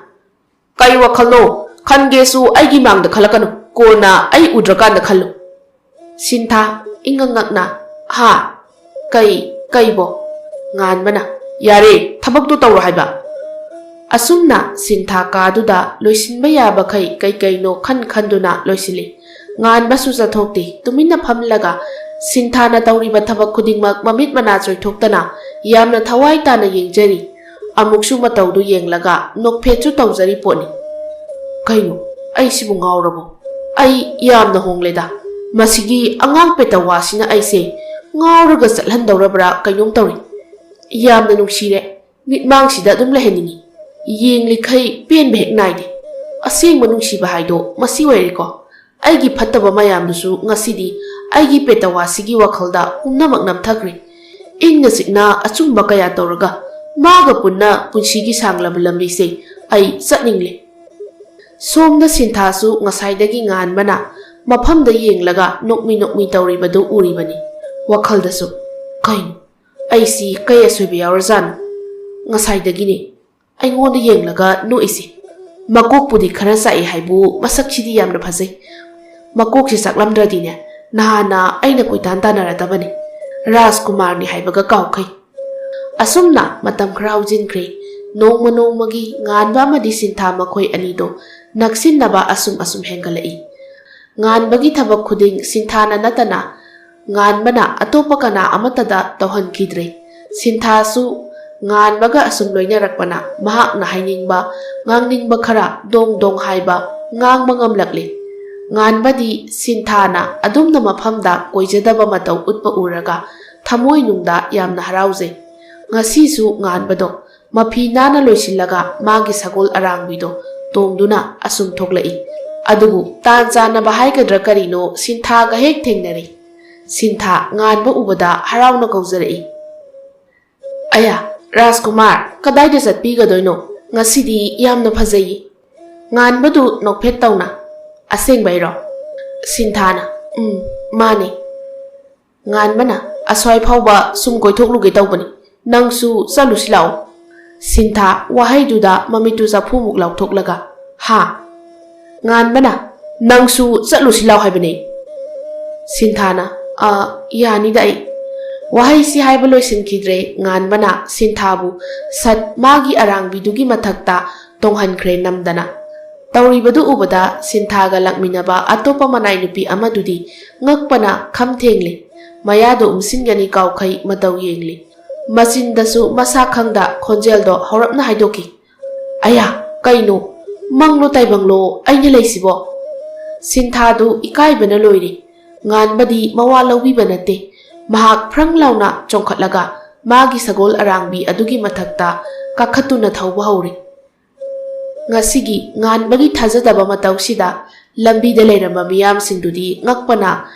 "ꯀꯩ ꯋꯥꯈꯜꯅꯣ? ꯈꯟꯒꯦꯁꯨ ꯑꯩꯒꯤ ꯃꯥꯡꯗ ꯈꯜꯂꯛꯀꯅꯨ, ꯀꯣꯟꯅ ꯑꯩ ꯎꯗ꯭ꯔꯀꯥꯟꯗ ꯈꯜꯂꯨ꯫" ꯁꯤꯟꯊꯥ ꯏꯉꯛ ꯉꯛꯅ, "ꯍꯥ? ꯀꯩ, ꯀꯩꯕꯣ?" ꯉꯥꯟꯕꯅ, "ꯌꯥꯔꯦ, ꯊꯕꯛꯇꯣ ꯇꯧꯔꯣ ꯍꯥꯏꯕ꯫" ꯑꯁꯨꯝꯅ ꯁꯤꯟꯊꯥ ꯀꯥꯗꯨꯗ ꯂꯣꯏꯁꯤꯟꯕ ꯌꯥꯕꯈꯩ ꯀꯩ ꯀꯩꯅꯣ ꯈꯟ ꯈꯟꯗꯨꯅ ꯂꯣꯏꯁꯤꯜꯂꯤ꯫ ꯉꯥꯟꯕꯁꯨ ꯆꯠꯊꯣꯛꯇꯦ, ꯇꯨꯃꯤꯟꯅ ꯐꯝꯂꯒ ꯁꯤꯟꯊꯥꯅ ꯇꯧꯔꯤꯕ ꯊꯕꯛ ꯈꯨꯗꯤꯡꯃꯛ ꯃꯃꯤꯠ ꯃꯅꯥ ꯆꯣꯏꯊꯣꯛꯇꯅ ꯌꯥꯝꯅ ꯊꯋꯥꯏ ꯇꯥꯅ ꯌꯦꯡꯖꯔꯤ꯫ ꯑꯃꯨꯛꯁꯨ ꯃꯇꯧꯗꯨ ꯌꯦꯡꯂꯒ ꯅꯣꯛꯐꯦꯠꯁꯨ ꯇꯧꯖꯔꯤ ꯄꯣꯠꯅꯤ꯫ "ꯀꯩꯅꯣ, ꯑꯩꯁꯤꯕꯨ ꯉꯥꯎꯔꯕꯣ? ꯑꯩ ꯌꯥꯝꯅ ꯍꯣꯡꯂꯦꯗ꯫ ꯃꯁꯤꯒꯤ ꯑꯉꯥꯡ ꯄꯦꯇꯋꯥꯁꯤꯅ ꯑꯩꯁꯦ ꯉꯥꯎꯔꯒ ꯆꯠꯍꯟꯗꯧꯔꯕ꯭ꯔꯥ ꯀꯩꯅꯣꯝ ꯇꯧꯔꯤ꯫ ꯌꯥꯝꯅ ꯅꯨꯡꯁꯤꯔꯦ꯫ ꯃꯤꯠꯃꯥꯡꯁꯤꯗ ꯑꯗꯨꯝ ꯂꯩꯍꯟꯅꯤꯡꯉꯤ꯫ ꯌꯦꯡꯂꯤꯈꯩ ꯄꯦꯟꯕ ꯍꯦꯛ ꯅꯥꯏꯗꯦ꯫ ꯑꯁꯦꯡꯕ ꯅꯨꯡꯁꯤꯕ ꯍꯥꯏꯗꯣ ꯃꯁꯤ ꯑꯣꯏꯔꯦꯀꯣ꯫ ꯑꯩꯒꯤ ꯐꯠꯇꯕ ꯃꯌꯥꯝꯗꯨꯁꯨ ꯉꯁꯤꯗꯤ ꯑꯩꯒꯤ ꯄꯦꯇꯋꯥꯁꯤꯒꯤ ꯋꯥꯈꯜꯗ ꯄꯨꯝꯅꯃꯛ ꯅꯝꯊꯈ꯭ꯔꯦ꯫ ꯏꯪꯅ ꯆꯤꯛꯅ ꯑꯆꯨꯝꯕ ꯀꯌꯥ ꯇꯧꯔꯒ ꯃꯥꯒ ꯄꯨꯟꯅ ꯄꯨꯟꯁꯤꯒꯤ ꯁꯥꯡꯂꯕ ꯂꯝꯕꯤꯁꯦ ꯑꯩ ꯆꯠꯅꯤꯡꯂꯦ꯫ ꯁꯣꯝꯗ ꯁꯤꯟꯊꯥꯁꯨ ꯉꯁꯥꯏꯗꯒꯤ ꯉꯥꯟꯕꯅ ꯃꯐꯝꯗ ꯌꯦꯡꯂꯒ ꯅꯣꯛꯃꯤ ꯅꯣꯛꯃꯤ ꯇꯧꯔꯤꯕꯗꯨ ꯎꯔꯤꯕꯅꯤ꯫ ꯋꯥꯈꯜꯗꯁꯨ, "ꯀꯩꯅꯣ? ꯑꯩꯁꯤ ꯀꯩ ꯑꯁꯣꯏꯕ ꯌꯥꯎꯔꯖꯥꯠꯅꯣ?" ꯉꯁꯥꯏꯗꯒꯤꯅꯦ ꯑꯩꯉꯣꯟꯗ ꯌꯦꯡꯂꯒ ꯅꯣꯛꯏꯁꯦ꯫ ꯃꯀꯣꯛꯄꯨꯗꯤ ꯈꯔ ꯆꯥꯛꯏ ꯍꯥꯏꯕꯨ ꯃꯁꯛꯁꯤꯗꯤ ꯌꯥꯝꯅ ꯐꯖꯩ꯫ ꯃꯀꯣꯛꯁꯤ ꯆꯥꯛꯂꯝꯗ꯭ꯔꯗꯤꯅꯦ ꯅꯍꯥꯟꯅ ꯑꯩꯅ ꯀꯣꯏꯇꯥꯟ ꯇꯥꯟꯅꯔꯗꯕꯅꯤ꯫ ꯔꯥꯖꯀꯨꯃꯥꯔꯅꯤ ꯍꯥꯏꯕꯒ ꯀꯥꯎꯈꯩ꯫ ꯑꯁꯨꯝꯅ ꯃꯇꯝ ꯈꯔ ꯍꯧꯖꯤꯟꯈ꯭ꯔꯦ꯫ ꯅꯣꯡꯃ ꯅꯣꯡꯃꯒꯤ ꯉꯥꯟꯕ ꯑꯃꯗꯤ ꯁꯤꯟꯊꯥ ꯃꯈꯣꯏ ꯑꯅꯤꯗꯣ ꯅꯛꯁꯤꯟꯅꯕ ꯑꯁꯨꯝ ꯑꯁꯨꯝ ꯍꯦꯟꯒꯠꯂꯛꯏ꯫ ꯉꯥꯟꯕꯒꯤ ꯊꯕꯛ ꯈꯨꯗꯤꯡ ꯁꯤꯟꯊꯥꯅ ꯅꯠꯇꯅ ꯉꯥꯟꯕꯅ ꯑꯇꯣꯞꯄ ꯀꯅꯥ ꯑꯃꯠꯇꯗ ꯇꯧꯍꯟꯈꯤꯗ꯭ꯔꯦ꯫ ꯁꯤꯟꯊꯥꯁꯨ ꯉꯥꯟꯕꯒ ꯑꯁꯨꯝ ꯂꯣꯏꯅꯔꯛꯄꯅ ꯃꯍꯥꯛꯅ ꯍꯥꯏꯅꯤꯡꯕ, ꯉꯥꯡꯅꯤꯡꯕ ꯈꯔ ꯗꯣꯡ ꯗꯣꯡ ꯍꯥꯏꯕ, ꯉꯥꯡꯕ ꯉꯝꯂꯛꯂꯦ꯫ ꯉꯥꯟꯕꯗꯤ ꯁꯤꯟꯊꯥꯅ ꯑꯗꯨꯝꯅ ꯃꯐꯝꯗ ꯀꯣꯏꯖꯗꯕ ꯃꯇꯧ ꯎꯠꯄ ꯎꯔꯒ ꯊꯃꯣꯏꯅꯨꯡꯗ ꯌꯥꯝꯅ ꯍꯔꯥꯎꯖꯩ꯫ ꯉꯁꯤꯁꯨ ꯉꯥꯟꯕꯗꯣ ꯃꯐꯤ ꯅꯥꯟꯅ ꯂꯣꯏꯁꯤꯜꯂꯒ ꯃꯥꯒꯤ ꯁꯒꯣꯜ ꯑꯔꯥꯡꯕꯤꯗꯣ ꯇꯣꯡꯗꯨꯅ ꯑꯁꯨꯝ ꯊꯣꯛꯂꯛꯏ꯫ ꯑꯗꯨꯕꯨ ꯇꯥꯟ ꯆꯥꯅꯕ ꯍꯥꯏꯒꯗ꯭ꯔꯥ ꯀꯔꯤꯅꯣ, ꯁꯤꯟꯊꯥꯒ ꯍꯦꯛ ꯊꯦꯡꯅꯔꯦ꯫ ꯁꯤꯟꯊꯥ ꯉꯥꯟꯕ ꯎꯕꯗ ꯍꯔꯥꯎꯅ ꯀꯧꯖꯔꯛꯏ꯫ "ꯑꯌꯥ, ꯔꯥꯖꯀꯨꯃꯥꯔ, ꯀꯗꯥꯏꯗ ꯆꯠꯄꯤꯒꯗꯣꯏꯅꯣ? ꯉꯁꯤꯗꯤ ꯌꯥꯝꯅ ꯐꯖꯩꯌꯦ꯫" ꯉꯥꯟꯕꯗꯨ ꯅꯣꯛꯐꯦꯠ ꯇꯧꯅ, "ꯑꯁꯦꯡꯕꯩꯔꯣ?" ꯁꯤꯟꯊꯥꯅ, "ꯎꯝ, ꯃꯥꯅꯦ꯫" ꯉꯥꯟꯕꯅ, "ꯑꯁ꯭ꯋꯥꯏ ꯐꯥꯎꯕ ꯁꯨꯝ ꯀꯣꯏꯊꯣꯛꯂꯨꯒꯦ ꯇꯧꯕꯅꯤ, ꯅꯪꯁꯨ ꯆꯠꯂꯨꯁꯤ ꯂꯥꯛꯑꯣ꯫" ꯁꯤꯟꯊꯥ ꯋꯥꯍꯩꯗꯨꯗ ꯃꯃꯤꯠꯇꯨ ꯆꯐꯨꯃꯨꯛ ꯂꯥꯎꯊꯣꯛꯂꯒ, "ꯍꯥ?" ꯉꯥꯟꯕꯅ, "ꯅꯪꯁꯨ ꯆꯠꯂꯨꯁꯤ ꯂꯥꯎ ꯍꯥꯏꯕꯅꯦ꯫" ꯁꯤꯟꯊꯥꯅ, "ꯑ, ꯌꯥꯅꯤꯗ ꯑꯩ꯫" ꯋꯥꯍꯩꯁꯤ ꯍꯥꯏꯕ ꯂꯣꯏꯁꯤꯟꯈꯤꯗ꯭ꯔꯦ, ꯉꯥꯟꯕꯅ ꯁꯤꯟꯊꯥꯕꯨ ꯁꯠ ꯃꯥꯒꯤ ꯑꯔꯥꯡꯕꯤꯗꯨꯒꯤ ꯃꯊꯛꯇ ꯇꯣꯡꯍꯟꯈ꯭ꯔꯦ ꯅꯝꯗꯅ꯫ ꯇꯧꯔꯤꯕꯗꯨ ꯎꯕꯗ ꯁꯤꯟꯊꯥꯒ ꯂꯥꯛꯃꯤꯟꯅꯕ ꯑꯇꯣꯞꯄ ꯃꯅꯥꯏ ꯅꯨꯄꯤ ꯑꯃꯗꯨꯗꯤ ꯉꯛꯄꯅ ꯈꯝ ꯊꯦꯡꯂꯦ꯫ ꯃꯌꯥꯗꯣ ꯎꯝꯁꯤꯟꯒꯅꯤ ꯀꯥꯎꯈꯩ ꯃꯇꯧ ꯌꯦꯡꯂꯤ꯫ ꯃꯆꯤꯟꯗꯁꯨ ꯃꯁꯥ ꯈꯪꯗ ꯈꯣꯟꯖꯦꯜꯗꯣ ꯍꯧꯔꯞꯅ ꯍꯥꯏꯗꯣꯛꯈꯤ, "ꯑꯌꯥ, ꯀꯩꯅꯣ? "ꯃꯪꯂꯣ ꯇꯥꯏꯕꯪꯂꯣ ꯑꯩꯅ ꯂꯩꯁꯤꯕꯣ?" ꯁꯤꯟꯊꯥꯗꯨ ꯏꯀꯥꯏꯕꯅ ꯂꯣꯏꯔꯦ꯫ ꯉꯥꯟꯕꯗꯤ ꯃꯋꯥ ꯂꯧꯕꯤꯕ ꯅꯠꯇꯦ꯫ ꯃꯍꯥꯛ ꯐ꯭ꯔꯪ ꯂꯥꯎꯅ ꯆꯣꯡꯈꯠꯂꯒ ꯃꯥꯒꯤ ꯁꯒꯣꯜ ꯑꯔꯥꯡꯕꯤ ꯑꯗꯨꯒꯤ ꯃꯊꯛꯇ ꯀꯥꯈꯠꯇꯨꯅ ꯊꯧꯕ ꯍꯧꯔꯦ꯫ ꯉꯁꯤꯒꯤ ꯉꯥꯟꯕꯒꯤ ꯊꯥꯖꯗꯕ ꯃꯇꯧꯁꯤꯗ ꯂꯝꯕꯤꯗ ꯂꯩꯔꯝꯕ ꯃꯤꯌꯥꯝꯁꯤꯡꯗꯨꯗꯤ ꯉꯛꯄꯅ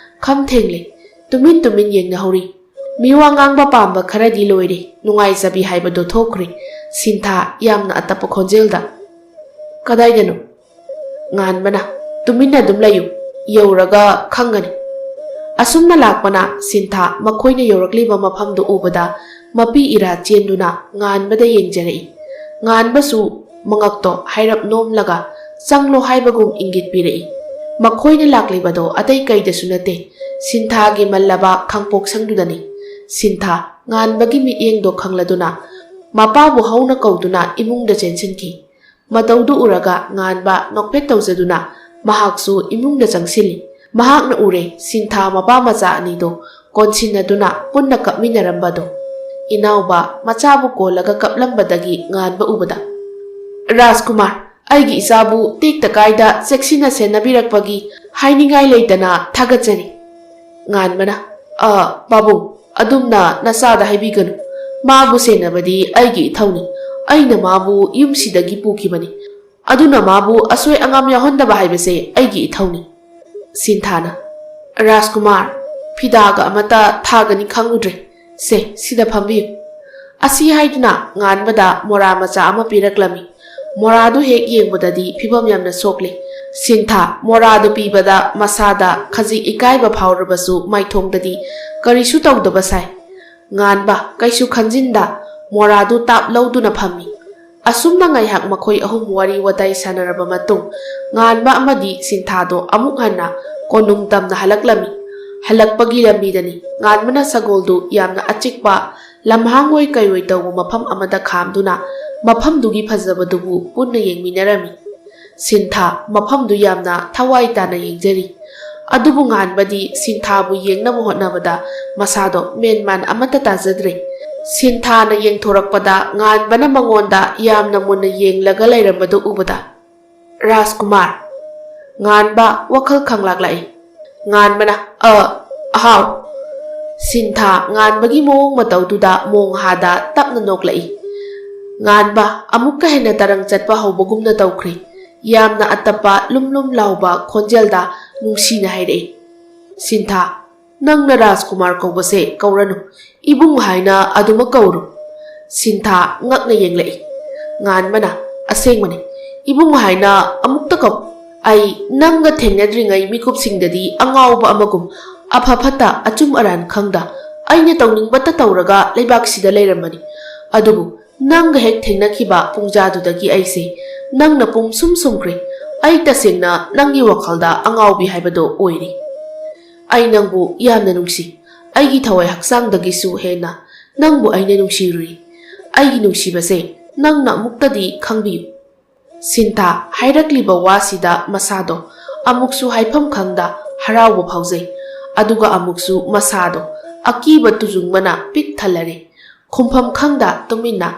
ꯈꯝ ꯊꯦꯡꯂꯦ꯫ ꯇꯨꯃꯤꯟ ꯇꯨꯃꯤꯟ ꯌꯦꯡꯅꯍꯧꯔꯤ꯫ ꯃꯤꯋꯥ ꯉꯥꯡꯕ ꯄꯥꯝꯕ ꯈꯔꯗꯤ ꯂꯣꯏꯔꯦ, ꯅꯨꯡꯉꯥꯏꯖꯕꯤ ꯍꯥꯏꯕꯗꯨ ꯊꯣꯛꯈ꯭ꯔꯦ꯫ ꯁꯤꯟꯊꯥ ꯌꯥꯝꯅ ꯑꯇꯞꯄ ꯈꯣꯟꯖꯦꯜꯗ, "ꯀꯗꯥꯏꯗꯅꯣ?" ꯉꯥꯟꯕꯅ, "ꯇꯨꯃꯤꯟꯅ ꯑꯗꯨꯝ ꯂꯩꯌꯨ, ꯌꯧꯔꯒ ꯈꯪꯒꯅꯤ꯫" ꯑꯁꯨꯝꯅ ꯂꯥꯛꯄꯅ ꯁꯤꯟꯊꯥ ꯃꯈꯣꯏꯅ ꯌꯧꯔꯛꯂꯤꯕ ꯃꯐꯝꯗꯨ ꯎꯕꯗ ꯃꯄꯤ ꯏꯔꯥ ꯆꯦꯟꯗꯨꯅ ꯉꯥꯟꯕꯗ ꯌꯦꯡꯖꯔꯛꯏ꯫ ꯉꯥꯟꯕꯁꯨ ꯃꯉꯛꯇꯣ ꯍꯥꯏꯔꯞ ꯅꯣꯝꯂꯒ ꯆꯪꯂꯣ ꯍꯥꯏꯕꯒꯨꯝ ꯏꯪꯒꯤꯠ ꯄꯤꯔꯛꯏ꯫ ꯃꯈꯣꯏꯅ ꯂꯥꯛꯂꯤꯕꯗꯣ ꯑꯇꯩ ꯀꯩꯗꯁꯨ ꯅꯠꯇꯦ, ꯁꯤꯟꯊꯥꯒꯤ ꯃꯜꯂꯕ ꯈꯥꯡꯄꯣꯛꯁꯪꯗꯨꯗꯅꯤ꯫ ꯁꯤꯟꯊꯥ ꯉꯥꯟꯕꯒꯤ ꯃꯤꯠꯌꯦꯡꯗꯣ ꯈꯪꯂꯗꯨꯅ ꯃꯄꯥꯕꯨ ꯍꯧꯅ ꯀꯧꯗꯨꯅ ꯏꯃꯨꯡꯗ ꯆꯦꯟꯁꯤꯟꯈꯤ꯫ ꯃꯇꯧꯗꯨ ꯎꯔꯒ ꯉꯥꯟꯕ ꯅꯣꯛꯐꯦꯠ ꯇꯧꯖꯗꯨꯅ ꯃꯍꯥꯛꯁꯨ ꯏꯃꯨꯡꯗ ꯆꯪꯁꯤꯜꯂꯤ꯫ ꯃꯍꯥꯛꯅ ꯎꯔꯦ ꯁꯤꯟꯊꯥ ꯃꯄꯥ ꯃꯆꯥ ꯑꯅꯤꯗꯨ ꯀꯣꯟꯁꯤꯟꯅꯗꯨꯅ ꯄꯨꯟꯅ ꯀꯞꯃꯤꯟꯅꯔꯝꯕꯗꯨ꯫ ꯏꯅꯥꯎꯕ ꯃꯆꯥꯕꯨ ꯀꯣꯜꯂꯒ ꯀꯞꯂꯝꯕꯗꯒꯤ ꯉꯥꯟꯕ ꯎꯕꯗ, "ꯔꯥꯖꯀꯨꯃꯥꯔ, ꯑꯩꯒꯤ ꯏꯆꯥꯕꯨ ꯇꯦꯛꯇ ꯀꯥꯏꯗ ꯆꯦꯛꯁꯤꯟꯅ ꯁꯦꯟꯅꯕꯤꯔꯛꯄꯒꯤ ꯍꯥꯏꯅꯤꯡꯉꯥꯏ ꯂꯩꯇꯅ ꯊꯥꯒꯠꯆꯔꯤ꯫" ꯉꯥꯟꯕꯅ, "ꯑ, ꯄꯥꯕꯨꯡ, ꯑꯗꯨꯝꯅ ꯅꯆꯥꯗ ꯍꯥꯏꯕꯤꯒꯅꯨ꯫ ꯃꯥꯕꯨ ꯁꯦꯟꯅꯕꯗꯤ ꯑꯩꯒꯤ ꯏꯊꯧꯅꯤ꯫ ꯑꯩꯅ ꯃꯥꯕꯨ ꯌꯨꯝꯁꯤꯗꯒꯤ ꯄꯨꯈꯤꯕꯅꯤ꯫ ꯑꯗꯨꯅ ꯃꯥꯕꯨ ꯑꯁꯣꯏ ꯑꯉꯥꯝ ꯌꯥꯎꯍꯟꯗꯕ ꯍꯥꯏꯕꯁꯦ ꯑꯩꯒꯤ ꯏꯊꯧꯅꯤ꯫" ꯁꯤꯟꯊꯥꯅ, "ꯔꯥꯖꯀꯨꯃꯥꯔ, ꯐꯤꯗꯥꯒ ꯑꯃꯠꯇ ꯊꯥꯒꯅꯤ ꯈꯪꯂꯨꯗ꯭ꯔꯦ꯫ ꯁꯦ, ꯁꯤꯗ ꯐꯝꯕꯤꯌꯨ꯫" ꯑꯁꯤ ꯍꯥꯏꯗꯨꯅ ꯉꯥꯟꯕꯗ ꯃꯣꯔꯥ ꯃꯆꯥ ꯑꯃ ꯄꯤꯔꯛꯂꯝꯃꯤ꯫ ꯃꯣꯔꯥꯗꯨ ꯍꯦꯛ ꯌꯦꯡꯕꯗꯗꯤ ꯐꯤꯕꯝ ꯌꯥꯝꯅ ꯁꯣꯛꯂꯦ꯫ ꯁꯤꯟꯊꯥ ꯃꯣꯔꯥꯗꯨ ꯄꯤꯕꯗ ꯃꯁꯥꯗ ꯈꯖꯤꯛ ꯏꯀꯥꯏꯕ ꯐꯥꯎꯔꯕꯁꯨ ꯃꯥꯏꯊꯣꯡꯗꯗꯤ ꯀꯔꯤꯁꯨ ꯇꯧꯗꯕ ꯁꯥꯏ꯫ ꯉꯥꯟꯕ ꯀꯩꯁꯨ ꯈꯟꯖꯤꯟꯗ ꯃꯣꯔꯥꯗꯨ ꯇꯥꯞ ꯂꯧꯗꯨꯅ ꯐꯝꯃꯤ꯫ ꯑꯁꯨꯝꯅ ꯉꯥꯏꯍꯥꯛ ꯃꯈꯣꯏ ꯑꯍꯨꯝ ꯋꯥꯔꯤ ꯋꯥꯇꯥꯏ ꯁꯥꯟꯅꯔꯕ ꯃꯇꯨꯡ, ꯉꯥꯟꯕ ꯑꯃꯗꯤ ꯁꯤꯟꯊꯥꯗꯣ ꯑꯃꯨꯛ ꯍꯟꯅ ꯀꯣꯅꯨꯡ ꯇꯝꯅ ꯍꯜꯂꯛꯂꯝꯃꯤ꯫ ꯍꯜꯂꯛꯄꯒꯤ ꯂꯝꯕꯤꯗꯅꯤ ꯉꯥꯟꯕꯅ ꯁꯒꯣꯜꯗꯨ ꯌꯥꯝꯅ ꯑꯆꯤꯛꯄ ꯂꯝꯍꯥꯡ ꯑꯣꯏ ꯀꯩꯑꯣꯏ ꯇꯧꯕ ꯃꯐꯝ ꯑꯃꯗ ꯈꯥꯝꯗꯨꯅ ꯃꯐꯝꯗꯨꯒꯤ ꯐꯖꯕꯗꯨꯕꯨ ꯄꯨꯟꯅ ꯌꯦꯡꯃꯤꯟꯅꯔꯝꯃꯤ꯫ ꯁꯤꯟꯊꯥ ꯃꯐꯝꯗꯨ ꯌꯥꯝꯅ ꯊꯋꯥꯏ ꯇꯥꯅ ꯌꯦꯡꯖꯔꯤ꯫ ꯑꯗꯨꯕꯨ ꯉꯥꯟꯕꯗꯤ ꯁꯤꯟꯊꯥꯕꯨ ꯌꯦꯡꯅꯕ ꯍꯣꯠꯅꯕꯗ ꯃꯁꯥꯗꯣ ꯃꯦꯟꯃꯥꯟ ꯑꯃꯠꯇ ꯇꯥꯖꯗ꯭ꯔꯦ꯫ ꯁꯤꯟꯊꯥꯅ ꯌꯦꯡꯊꯣꯔꯛꯄꯗ ꯉꯥꯟꯕꯅ ꯃꯉꯣꯟꯗ ꯌꯥꯝꯅ ꯃꯨꯟꯅ ꯌꯦꯡꯂꯒ ꯂꯩꯔꯝꯕꯗꯨ ꯎꯕꯗ, "ꯔꯥꯖꯀꯨꯃꯥꯔ!" ꯉꯥꯟꯕ ꯋꯥꯈꯜ ꯈꯪꯂꯥꯛꯂꯛꯏ꯫ ꯉꯥꯟꯕꯅ, "ꯑ, ꯑꯍꯥꯎ!" ꯁꯤꯟꯊꯥ ꯉꯥꯟꯕꯒꯤ ꯃꯑꯣꯡ ꯃꯇꯧꯗꯨꯗ ꯃꯣꯡꯍꯥꯗ ꯇꯞꯅ ꯅꯣꯛꯂꯛꯏ꯫ ꯉꯥꯟꯕ ꯑꯃꯨꯛꯀ ꯍꯦꯟꯅ ꯇꯔꯪ ꯆꯠꯄ ꯍꯧꯕꯒꯨꯝꯅ ꯇꯧꯈ꯭ꯔꯦ꯫ ꯌꯥꯝꯅ ꯑꯇꯞꯄ ꯂꯨꯝ ꯂꯨꯝ ꯂꯥꯎꯕ ꯈꯣꯟꯖꯦꯜꯗ ꯅꯨꯡꯁꯤꯅ ꯍꯥꯏꯔꯛꯏ, "ꯁꯤꯟꯊꯥ, ꯅꯪꯅ ꯔꯥꯖꯀꯨꯃꯥꯔ ꯀꯧꯕꯁꯦ ꯀꯧꯔꯅꯨ꯫ ꯏꯕꯨꯡ ꯍꯥꯏꯅ ꯑꯗꯨꯃꯛ ꯀꯧꯔꯨ꯫" ꯁꯤꯟꯊꯥ ꯉꯛꯅ ꯌꯦꯡꯂꯛꯏ꯫ ꯉꯥꯟꯕꯅ, "ꯑꯁꯦꯡꯕꯅꯤ, ꯏꯕꯨꯡ ꯍꯥꯏꯅ ꯑꯃꯨꯛꯇ ꯀꯧ꯫ ꯑꯩ ꯅꯪꯒ ꯊꯦꯡꯅꯗ꯭ꯔꯤꯉꯩ ꯃꯤꯀꯨꯞꯁꯤꯡꯗꯗꯤ ꯑꯉꯥꯎꯕ ꯑꯃꯒꯨꯝ, ꯑꯐ ꯐꯠꯇ ꯑꯆꯨꯝ ꯑꯔꯥꯟ ꯈꯪꯗ, ꯑꯩꯅ ꯇꯧꯅꯤꯡꯕꯇ ꯇꯧꯔꯒ ꯂꯩꯕꯥꯛꯁꯤꯗ ꯂꯩꯔꯝꯕꯅꯤ꯫ ꯑꯗꯨꯕꯨ ꯅꯪꯒ ꯍꯦꯛ ꯊꯦꯡꯅꯈꯤꯕ ꯄꯨꯡꯖꯥꯗꯨꯗꯒꯤ ꯑꯩꯁꯦ ꯅꯪꯅ ꯄꯨꯝ ꯁꯨꯝ ꯁꯨꯝꯈ꯭ꯔꯦ꯫ ꯑꯩ ꯇꯁꯦꯡꯅ ꯅꯪꯒꯤ ꯋꯥꯈꯜꯗ ꯑꯉꯥꯎꯕꯤ ꯍꯥꯏꯕꯗꯣ ꯑꯣꯏꯔꯦ꯫ ꯑꯩ ꯅꯪꯕꯨ ꯌꯥꯝꯅ ꯅꯨꯡꯁꯤ꯫ ꯑꯩꯒꯤ ꯊꯋꯥꯏ ꯍꯛꯆꯥꯡꯗꯒꯤꯁꯨ ꯍꯦꯟꯅ ꯅꯪꯕꯨ ꯑꯩꯅ ꯅꯨꯡꯁꯤꯔꯨꯏ꯫ ꯑꯩꯒꯤ ꯅꯨꯡꯁꯤꯕꯁꯦ ꯅꯪꯅ ꯑꯃꯨꯛꯇꯗꯤ ꯈꯪꯕꯤꯌꯨ꯫" ꯁꯤꯟꯊꯥ ꯍꯥꯏꯔꯛꯂꯤꯕ ꯋꯥꯁꯤꯗ ꯃꯁꯥꯗꯣ ꯑꯃꯨꯛꯁꯨ ꯍꯥꯏꯐꯝ ꯈꯪꯗ ꯍꯔꯥꯎꯕ ꯐꯥꯎꯖꯩ꯫ ꯑꯗꯨꯒ ꯑꯃꯨꯛꯁꯨ ꯃꯁꯥꯗꯣ ꯑꯀꯤꯕ ꯇꯨꯖꯨꯡꯕꯅ ꯄꯤꯛ ꯊꯜꯂꯔꯦ꯫ ꯈꯨꯝꯐꯝ ꯈꯪꯗ ꯇꯨꯃꯤꯟꯅ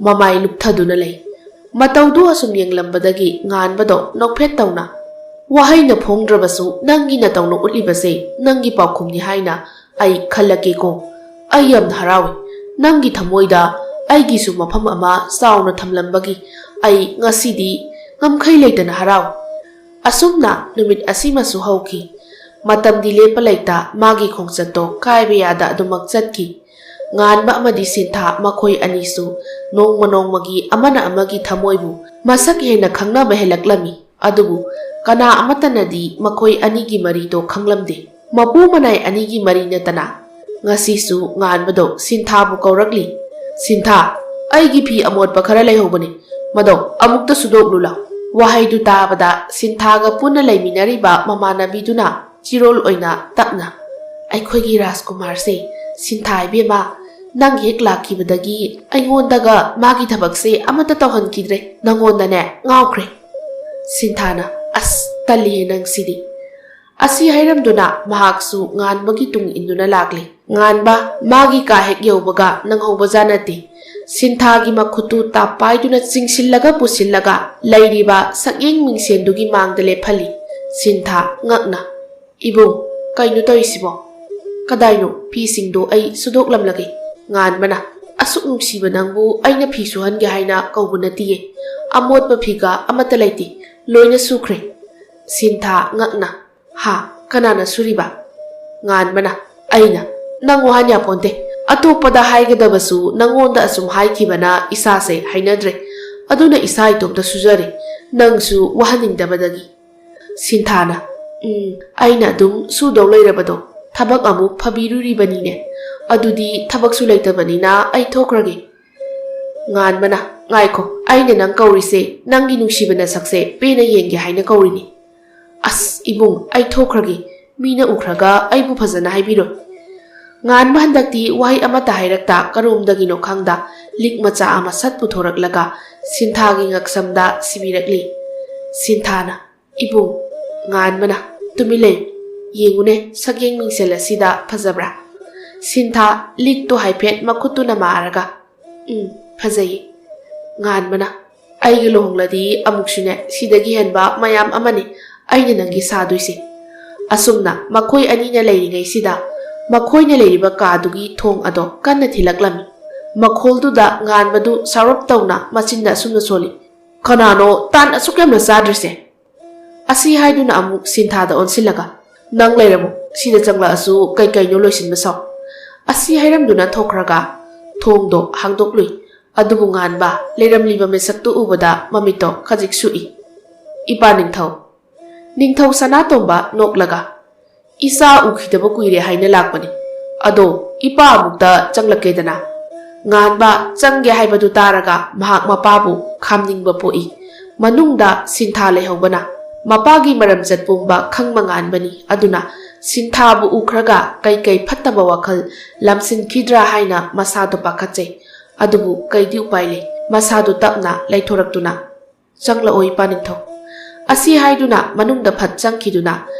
ꯃꯃꯥꯏ ꯂꯨꯞꯊꯗꯨꯅ ꯂꯩ꯫ ꯃꯇꯧꯗꯨ ꯑꯁꯨꯝ ꯌꯦꯡꯂꯝꯕꯗꯒꯤ ꯉꯥꯟꯕꯗꯣ ꯅꯣꯛꯐꯦꯠ ꯇꯧꯅ, "ꯋꯥꯍꯩꯅ ꯐꯣꯡꯗ꯭ꯔꯕꯁꯨ ꯅꯪꯒꯤ ꯅꯇꯧꯅ ꯎꯠꯂꯤꯕꯁꯦ ꯅꯪꯒꯤ ꯄꯥꯎꯈꯨꯝꯅꯤ ꯍꯥꯏꯅ ꯑꯩ ꯈꯜꯂꯒꯦꯀꯣ꯫ ꯑꯩ ꯌꯥꯝꯅ ꯍꯔꯥꯎꯏ꯫ ꯅꯪꯒꯤ ꯊꯃꯣꯏꯗ ꯑꯩꯒꯤꯁꯨ ꯃꯐꯝ ꯑꯃ ꯆꯥꯎꯅ ꯊꯝꯂꯝꯕꯒꯤ ꯑꯩ ꯉꯁꯤꯗꯤ ꯉꯝꯈꯩ ꯂꯩꯇꯅ ꯍꯔꯥꯎꯏ꯫" ꯑꯁꯨꯝꯅ ꯅꯨꯃꯤꯠ ꯑꯁꯤꯃꯁꯨ ꯍꯧꯈꯤ꯫ ꯃꯇꯝꯗꯤ ꯂꯦꯞꯄ ꯂꯩꯇ ꯃꯥꯒꯤ ꯈꯣꯡꯆꯠꯇꯣ ꯀꯥꯏꯕ ꯌꯥꯗ ꯑꯗꯨꯃꯛ ꯆꯠꯈꯤ꯫ ꯉꯥꯟꯕ ꯑꯃꯗꯤ ꯁꯤꯟꯊꯥ ꯃꯈꯣꯏ ꯑꯅꯤꯁꯨ ꯅꯣꯡꯃ ꯅꯣꯡꯃꯒꯤ ꯑꯃꯅ ꯑꯃꯒꯤ ꯊꯃꯣꯏꯕꯨ ꯃꯁꯛ ꯍꯦꯟꯅ ꯈꯪꯅꯕ ꯍꯦꯜꯂꯛꯂꯝꯃꯤ꯫ ꯑꯗꯨꯕꯨ ꯀꯅꯥ ꯑꯃꯠꯇꯅꯗꯤ ꯃꯈꯣꯏ ꯑꯅꯤꯒꯤ ꯃꯔꯤꯗꯣ ꯈꯪꯂꯝꯗꯦ꯫ ꯃꯄꯨ ꯃꯅꯥꯏ ꯑꯅꯤꯒꯤ ꯃꯔꯤ ꯅꯠꯇꯅ꯫ ꯉꯁꯤꯁꯨ ꯉꯥꯟꯕꯗꯣ ꯁꯤꯟꯊꯥꯕꯨ ꯀꯧꯔꯛꯂꯤ꯫ "ꯁꯤꯟꯊꯥ, ꯑꯩꯒꯤ ꯐꯤ ꯑꯃꯣꯠꯄ ꯈꯔ ꯂꯩꯍꯧꯕꯅꯤ, ꯃꯗꯣ ꯑꯃꯨꯛꯇ ꯁꯨꯗꯣꯛꯂꯨ ꯂꯥꯎ꯫" ꯋꯥꯍꯩꯗꯨ ꯇꯥꯕꯗ ꯁꯤꯟꯊꯥꯒ ꯄꯨꯟꯅ ꯂꯩꯃꯤꯟꯅꯔꯤꯕ ꯃꯃꯥꯟꯅꯕꯤꯗꯨꯅ ꯆꯤꯔꯣꯜ ꯑꯣꯏꯅ ꯇꯞꯅ, "ꯑꯩꯈꯣꯏꯒꯤ ꯔꯥꯖꯀꯨꯃꯥꯔꯁꯦ, ꯁꯤꯟꯊꯥ ꯏꯕꯦꯝꯃ, ꯅꯪ ꯍꯦꯛ ꯂꯥꯛꯈꯤꯕꯗꯒꯤ ꯑꯩꯉꯣꯟꯗꯒ ꯃꯥꯒꯤ ꯊꯕꯛꯁꯦ ꯑꯃꯠꯇ ꯇꯧꯍꯟꯈꯤꯗ꯭ꯔꯦ꯫ ꯅꯪꯉꯣꯟꯗꯅꯦ ꯉꯥꯎꯈ꯭ꯔꯦ꯫" ꯁꯤꯟꯊꯥꯅ, "ꯑꯁ, ꯇꯜꯂꯤꯍꯦ ꯅꯪꯁꯤꯗꯤ꯫" ꯑꯁꯤ ꯍꯥꯏꯔꯝꯗꯨꯅ ꯃꯍꯥꯛꯁꯨ ꯉꯥꯟꯕꯒꯤ ꯇꯨꯡ ꯏꯟꯗꯨꯅ ꯂꯥꯛꯂꯦ꯫ ꯉꯥꯟꯕ ꯃꯥꯒꯤ ꯀꯥ ꯍꯦꯛ ꯌꯧꯕꯒ ꯅꯪꯍꯧꯕꯖꯥꯠ ꯅꯠꯇꯦ꯫ ꯁꯤꯟꯊꯥꯒꯤ ꯃꯈꯨꯠꯇꯨ ꯇꯥꯞ ꯄꯥꯏꯗꯨꯅ ꯆꯤꯡꯁꯤꯜꯂꯒ ꯄꯨꯁꯤꯜꯂꯒ ꯂꯩꯔꯤꯕ ꯁꯛꯌꯦꯡ ꯃꯤꯡꯁꯦꯟꯗꯨꯒꯤ ꯃꯥꯡꯗ ꯂꯦꯞꯍꯜꯂꯤ꯫ ꯁꯤꯟꯊꯥ ꯉꯛꯅ, "ꯏꯕꯨꯡ, ꯀꯩꯅꯣ ꯇꯧꯔꯤꯁꯤꯕꯣ?" "ꯀꯗꯥꯏꯅꯣ? ꯐꯤꯁꯤꯡꯗꯣ ꯑꯩ ꯁꯨꯗꯣꯛꯂꯝꯂꯒꯦ꯫" ꯉꯥꯟꯕꯅ, "ꯑꯁꯨꯛ ꯅꯨꯡꯁꯤꯕ ꯅꯪꯕꯨ ꯑꯩꯅ ꯐꯤ ꯁꯨꯍꯟꯒꯦ ꯍꯥꯏꯅ ꯀꯧꯕ ꯅꯠꯇꯤꯌꯦ꯫ ꯑꯃꯣꯠꯄ ꯐꯤꯒ ꯑꯃꯠꯇ ꯂꯩꯇꯦ, ꯂꯣꯏꯅ ꯁꯨꯈ꯭ꯔꯦ꯫" ꯁꯤꯟꯊꯥ ꯉꯛꯅ, "ꯍꯥ? ꯀꯅꯥꯅ ꯁꯨꯔꯤꯕ?" ꯉꯥꯟꯕꯅ, "ꯑꯩꯅ꯫ ꯅꯪ ꯋꯥꯍꯟ ꯌꯥꯄꯣꯟꯇꯦ꯫ ꯑꯇꯣꯞꯄꯗ ꯍꯥꯏꯒꯗꯕꯁꯨ ꯅꯪꯉꯣꯟꯗ ꯑꯁꯨꯝ ꯍꯥꯏꯈꯤꯕꯅ ꯏꯁꯥꯁꯦ ꯍꯩꯅꯗ꯭ꯔꯦ꯫ ꯑꯗꯨꯅ ꯏꯁꯥ ꯏꯇꯣꯝꯇ ꯁꯨꯖꯔꯦ, ꯅꯪꯁꯨ ꯋꯥꯍꯟꯅꯤꯡꯗꯕꯗꯒꯤ꯫" ꯁꯤꯟꯊꯥꯅ, "ꯎꯝ, ꯑꯩꯅ ꯑꯗꯨꯝ ꯁꯨꯗꯧ ꯂꯩꯔꯕꯗꯣ, ꯊꯕꯛ ꯑꯃꯨꯛ ꯐꯕꯤꯔꯨꯔꯤꯕꯅꯤꯅꯦ꯫ ꯑꯗꯨꯗꯤ ꯊꯕꯛꯁꯨ ꯂꯩꯇꯕꯅꯤꯅ ꯑꯩ ꯊꯣꯛꯈ꯭ꯔꯒꯦ꯫" ꯉꯥꯟꯕꯅ, "ꯉꯥꯏꯈꯣ, ꯑꯩꯅ ꯅꯪ ꯀꯧꯔꯤꯁꯦ ꯅꯪꯒꯤ ꯅꯨꯡꯁꯤꯕ ꯅꯁꯛꯁꯦ ꯄꯦꯟꯅ ꯌꯦꯡꯒꯦ ꯍꯥꯏꯅ ꯀꯧꯔꯤꯅꯤ꯫" "ꯑꯁ, ꯏꯕꯨꯡ, ꯑꯩ ꯊꯣꯛꯈ꯭ꯔꯒꯦ꯫ ꯃꯤꯅ ꯎꯈ꯭ꯔꯒ ꯑꯩꯕꯨ ꯐꯖꯅ ꯍꯥꯏꯕꯤꯔꯣꯏ꯫" ꯉꯥꯟꯕ ꯍꯟꯗꯛꯇꯤ ꯋꯥꯍꯩ ꯑꯃꯠꯇ ꯍꯥꯏꯔꯛꯇ ꯀꯔꯣꯝꯗꯒꯤꯅꯣ ꯈꯪꯗ ꯂꯤꯛ ꯃꯆꯥ ꯑꯃ ꯁꯠ ꯄꯨꯊꯣꯔꯛꯂꯒ ꯁꯤꯟꯊꯥꯒꯤ ꯉꯛꯁꯝꯗ ꯁꯤꯕꯤꯔꯛꯂꯤ꯫ ꯁꯤꯟꯊꯥꯅ, "ꯏꯕꯨꯡ꯫" ꯉꯥꯟꯕꯅ, "ꯇꯨꯃꯤꯟ ꯂꯩꯌꯨ꯫ ꯌꯦꯡꯉꯨꯅꯦ, ꯁꯛꯌꯦꯡ ꯃꯤꯡꯁꯦꯜ ꯑꯁꯤꯗ ꯐꯖꯕ꯭ꯔꯥ?" ꯁꯤꯟꯊꯥ ꯂꯤꯛꯇꯣ ꯍꯥꯏꯐꯦꯠ ꯃꯈꯨꯠꯇꯨꯅ ꯃꯥꯔꯒ, "ꯎꯝ, ꯐꯖꯩꯌꯦ꯫" ꯉꯥꯟꯕꯅ, "ꯑꯩꯒ ꯂꯨꯍꯣꯡꯂꯗꯤ ꯑꯃꯨꯛꯁꯨꯅꯦ ꯁꯤꯗꯒꯤ ꯍꯦꯟꯕ ꯃꯌꯥꯝ ꯑꯃꯅꯤ ꯑꯩꯅ ꯅꯪꯒꯤ ꯁꯥꯗꯣꯏꯁꯦ꯫" ꯑꯁꯨꯝꯅ ꯃꯈꯣꯏ ꯑꯅꯤꯅ ꯂꯩꯔꯤꯉꯩꯁꯤꯗ ꯃꯈꯣꯏꯅ ꯂꯩꯔꯤꯕ ꯀꯥꯗꯨꯒꯤ ꯊꯣꯡ ꯑꯗꯣ ꯀꯟꯅ ꯊꯤꯜꯂꯛꯂꯝꯃꯤ꯫ ꯃꯈꯣꯜꯗꯨꯗ ꯉꯥꯟꯕꯗꯨ ꯁꯥꯎꯔꯞ ꯇꯧꯅ ꯃꯆꯤꯟꯗ ꯑꯁꯨꯝꯅ ꯁꯣꯜꯂꯤ, "ꯀꯅꯥꯅꯣ ꯇꯥꯟ ꯑꯁꯨꯛ ꯌꯥꯝꯅ ꯆꯥꯗ꯭ꯔꯤꯁꯦ?" ꯑꯁꯤ ꯍꯥꯏꯗꯨꯅ ꯑꯃꯨꯛ ꯁꯤꯟꯊꯥꯗ ꯑꯣꯟꯁꯤꯜꯂꯒ, "ꯅꯪ ꯂꯩꯔꯝꯃꯨ, ꯁꯤꯗ ꯆꯪꯂꯛꯑꯁꯨ ꯀꯩ ꯀꯩꯅꯣ ꯂꯣꯏꯁꯤꯟꯕ ꯁꯥꯎ꯫" ꯑꯁꯤ ꯍꯥꯏꯔꯝꯗꯨꯅ ꯊꯣꯛꯈ꯭ꯔꯒ ꯊꯣꯡꯗꯣ ꯍꯥꯡꯗꯣꯛꯂꯨꯏ꯫ ꯑꯗꯨꯕꯨ ꯉꯥꯟꯕ ꯂꯩꯔꯝꯂꯤꯕ ꯃꯤꯁꯛꯇꯨ ꯎꯕꯗ ꯃꯃꯤꯠꯇꯣ ꯈꯖꯤꯛ ꯁꯨꯛꯏ꯫ "ꯏꯄꯥ ꯅꯤꯡꯊꯧ꯫" ꯅꯤꯡꯊꯧ ꯁꯅꯥꯇꯣꯝꯕ ꯅꯣꯛꯂꯒ, "ꯏꯆꯥ ꯎꯈꯤꯗꯕ ꯀꯨꯏꯔꯦ ꯍꯥꯏꯅ ꯂꯥꯛꯄꯅꯤ꯫ ꯑꯗꯣ ꯏꯄꯥ ꯑꯃꯨꯛꯇ ꯆꯪꯂꯛꯀꯦꯗꯅ?" ꯉꯥꯟꯕ ꯆꯪꯒꯦ ꯍꯥꯏꯕꯗꯨ ꯇꯥꯔꯒ ꯃꯍꯥꯛ ꯃꯄꯥꯕꯨ ꯈꯥꯝꯅꯤꯡꯕ ꯄꯣꯛꯏ꯫ ꯃꯅꯨꯡꯗ ꯁꯤꯟꯊꯥ ꯂꯩꯍꯧꯕꯅ ꯃꯄꯥꯒꯤ ꯃꯔꯝꯆꯠ ꯄꯨꯝꯕ ꯈꯪꯕ ꯉꯥꯟꯕꯅꯤ꯫ ꯑꯗꯨꯅ ꯁꯤꯟꯊꯥꯕꯨ ꯎꯈ꯭ꯔꯒ ꯀꯩꯀꯩ ꯐꯠꯇꯕ ꯋꯥꯈꯜ ꯂꯝꯁꯤꯟꯈꯤꯗ꯭ꯔꯥ ꯍꯥꯏꯅ ꯃꯁꯥꯗꯣ ꯄꯥꯈꯠꯆꯩ꯫ ꯑꯗꯨꯕꯨ ꯀꯩꯗꯤ ꯎꯄꯥꯏ ꯂꯩ? ꯃꯁꯥꯗꯨ ꯇꯞꯅ ꯂꯩꯊꯣꯔꯛꯇꯨꯅ, "ꯆꯪꯂꯛꯑꯣ, ꯏꯄꯥ ꯅꯤꯡꯊꯧ꯫" ꯑꯁꯤ ꯍꯥꯏꯗꯨꯅ ꯃꯅꯨꯡꯗ ꯐꯠ ꯆꯪꯈꯤꯗꯨꯅ